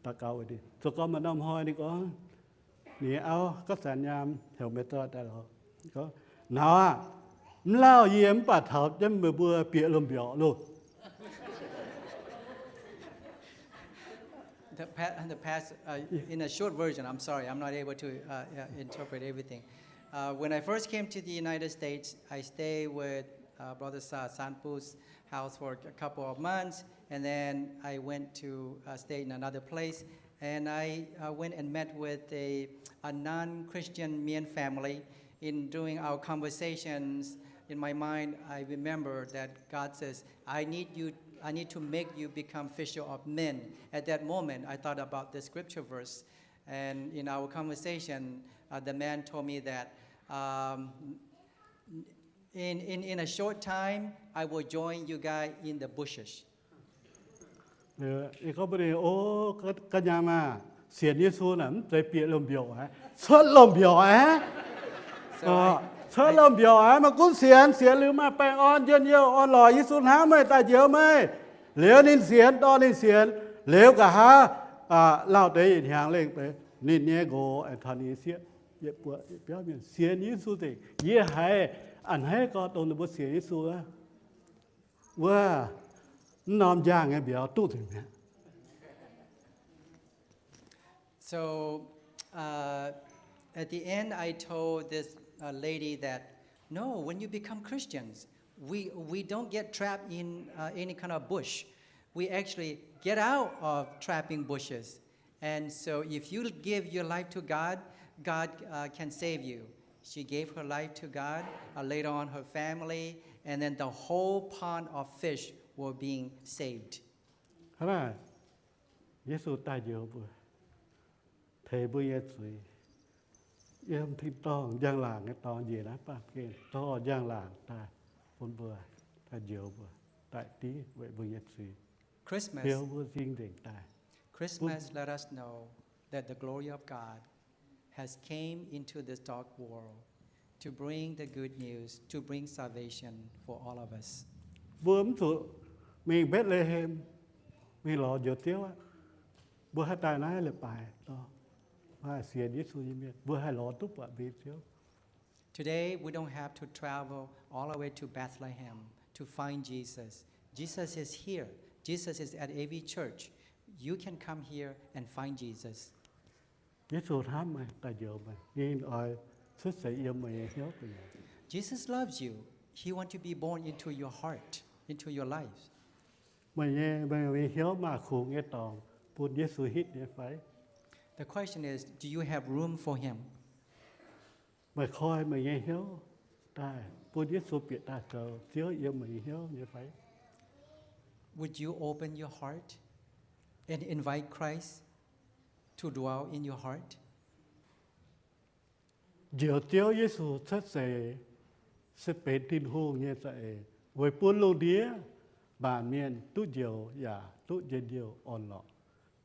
daux gaux weic ninh. Zoux gorngv maaih norm hnoi ninh gorngv, ninh nyei auv gapv zanc nyaam heuc meih dorh daaih lorz. Gorngv, Nauz aah, mv lauh yie mv baac taux jienv meih mbuo bieqc lomh mbiorqc loh. The pa-, the past, uh, in a short version, I'm sorry, I'm not able to, uh, uh, interpret everything. Uh, when I first came to the United States, I stayed with, uh, Brother Sa-, Sanpu's house for a couple of months, and then I went to, uh, stay in another place, and I, uh, went and met with a, a non-Christian Mien family. In doing our conversations, in my mind, I remember that God says, I need you, I need to make you become fisher of men. At that moment, I thought about the scripture verse. And in our conversation, uh, the man told me that, um, in, in, in a short time, I will join you guys in the bushes. Yie gorngv mbuox ninh, O, ga'nyaam aah, sienx Yesu naaic mv zeiz bieqc loh mbiouc aqv, cuotv loh mbiouc aqv. Cuotv loh mbiouc aqv, maiv gunv sienx, sienx liuz maaih baengh orn, njien-youh, orn-lorqc, Yesu hnamv meih, daaih njoux meih. Liuz ninh sienx, dorh ninh sienx, liuz nqa'haav lauh deix yietc hnyangx lengh deix, ninh nyei nqox aengx taux ninh nyei sieqv, yietc buoqc yietc biauv mienh sienx Yesu nzengc. Yie haiz a'hneiv gorngv dongh ninh mbuo sienx Yesu wuov, mv norm njang nyei mbiauz duqv nzengc mi'aqv. So uh, at the end, I told this uh, lady that no, when you become Christians, we, we don't get trapped in uh, any kind of bush. We actually get out of trapping bushes. And so if you give your life to God, God uh, can save you. She gave her life to God, uh, later on her family, and then the whole pond of fish were being saved. Hnangv naaic, Yesu daaih njoux mbuo, teix mbuo nyei zuiz, yiem tin-dorngh njang-laangc nyei dorngx njiec naaiv baamh gen, dorh njang-laangc daaih bun mbuo, daaih njoux mbuo, daaih div weic mbuo nyei zuiz, heuc mbuo zingh nzengc daaih. Christmas let us know that the glory of God has came into this dark world to bring the good news, to bring salvation for all of us. Mbuo mv zuqc mingh Mbetc^le^hem, mingh lorz Njoux Ziouv aqv. Mbuo haih daaih naaiv leiz-baaix dorngx, maaih sienx Yesu nyei mienh, mbuo haih lorz duqv buatc mbuo nyei Ziouv. Today, we don't have to travel all the way to Bethlehem to find Jesus. Jesus is here. Jesus is at every church. You can come here and find Jesus. Yesu hnamv meih, daaih njoux meih. Ninh oix cuotv seix yiem meih nyei hnyouv gu'nyuoz. Jesus loves you. He wants to be born into your heart, into your life. Meih nyei, meih nyei hnyouv maaih kungx nyei dorngx bun Yesu hitv nyei fai? The question is, do you have room for him? Meih koi meih nyei hnyouv daaih bun Yesu bieqc daaih zoux Ziouv yiem meih nyei hnyouv nyei fai? Would you open your heart and invite Christ to dwell in your heart? Njoux Ziouv Yesu cuotv seix se benx Tin-Hungh nyei za'eix weic bun lungh ndiev maanc mienh duqv njoux yaac duqv njien-youh orn-lorqc.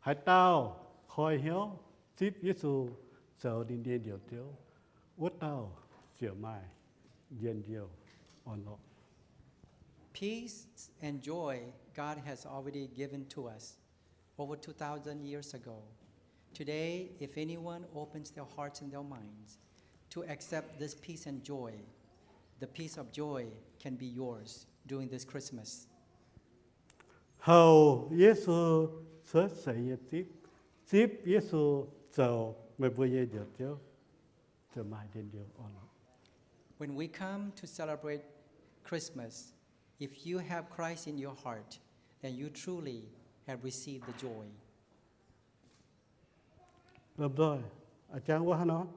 Haaix dauh koi hnyouv zipv Yesu zoux ninh nyei Njoux Ziouv, wuov dauh ziouc maaih njien-youh orn-lorqc. Peace and joy God has already given to us over two thousand years ago. Today, if anyone opens their hearts and their minds to accept this peace and joy, the peace of joy can be yours during this Christmas. Houx Yesu cuotv seix nyei zipv, zipv Yesu zoux meih mbuo nyei Njoux Ziouv, ziouc maaih njien-youh orn-lorqc. When we come to celebrate Christmas, if you have Christ in your heart, then you truly have received the joy. Lomh nzoih, a'jang wuov hnangv nor,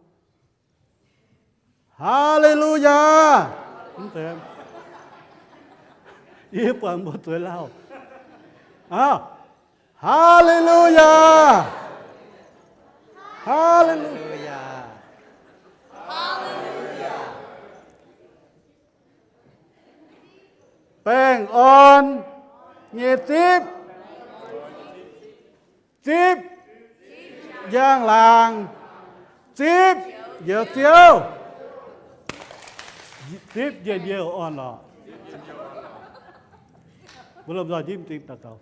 Haa^le^lu^yaa! Mv zeiz, yie buatc mbuo zueiz lauh. Aa, Haa^le^lu^yaa! Haa^le^lu^yaa! Baengh orn nyei zipv, zipv njang-laangc, zipv Njoux Ziouv, zipv njien-youh orn-lorqc. Mbuo lomh nzoih njimv m'zing daux gaux.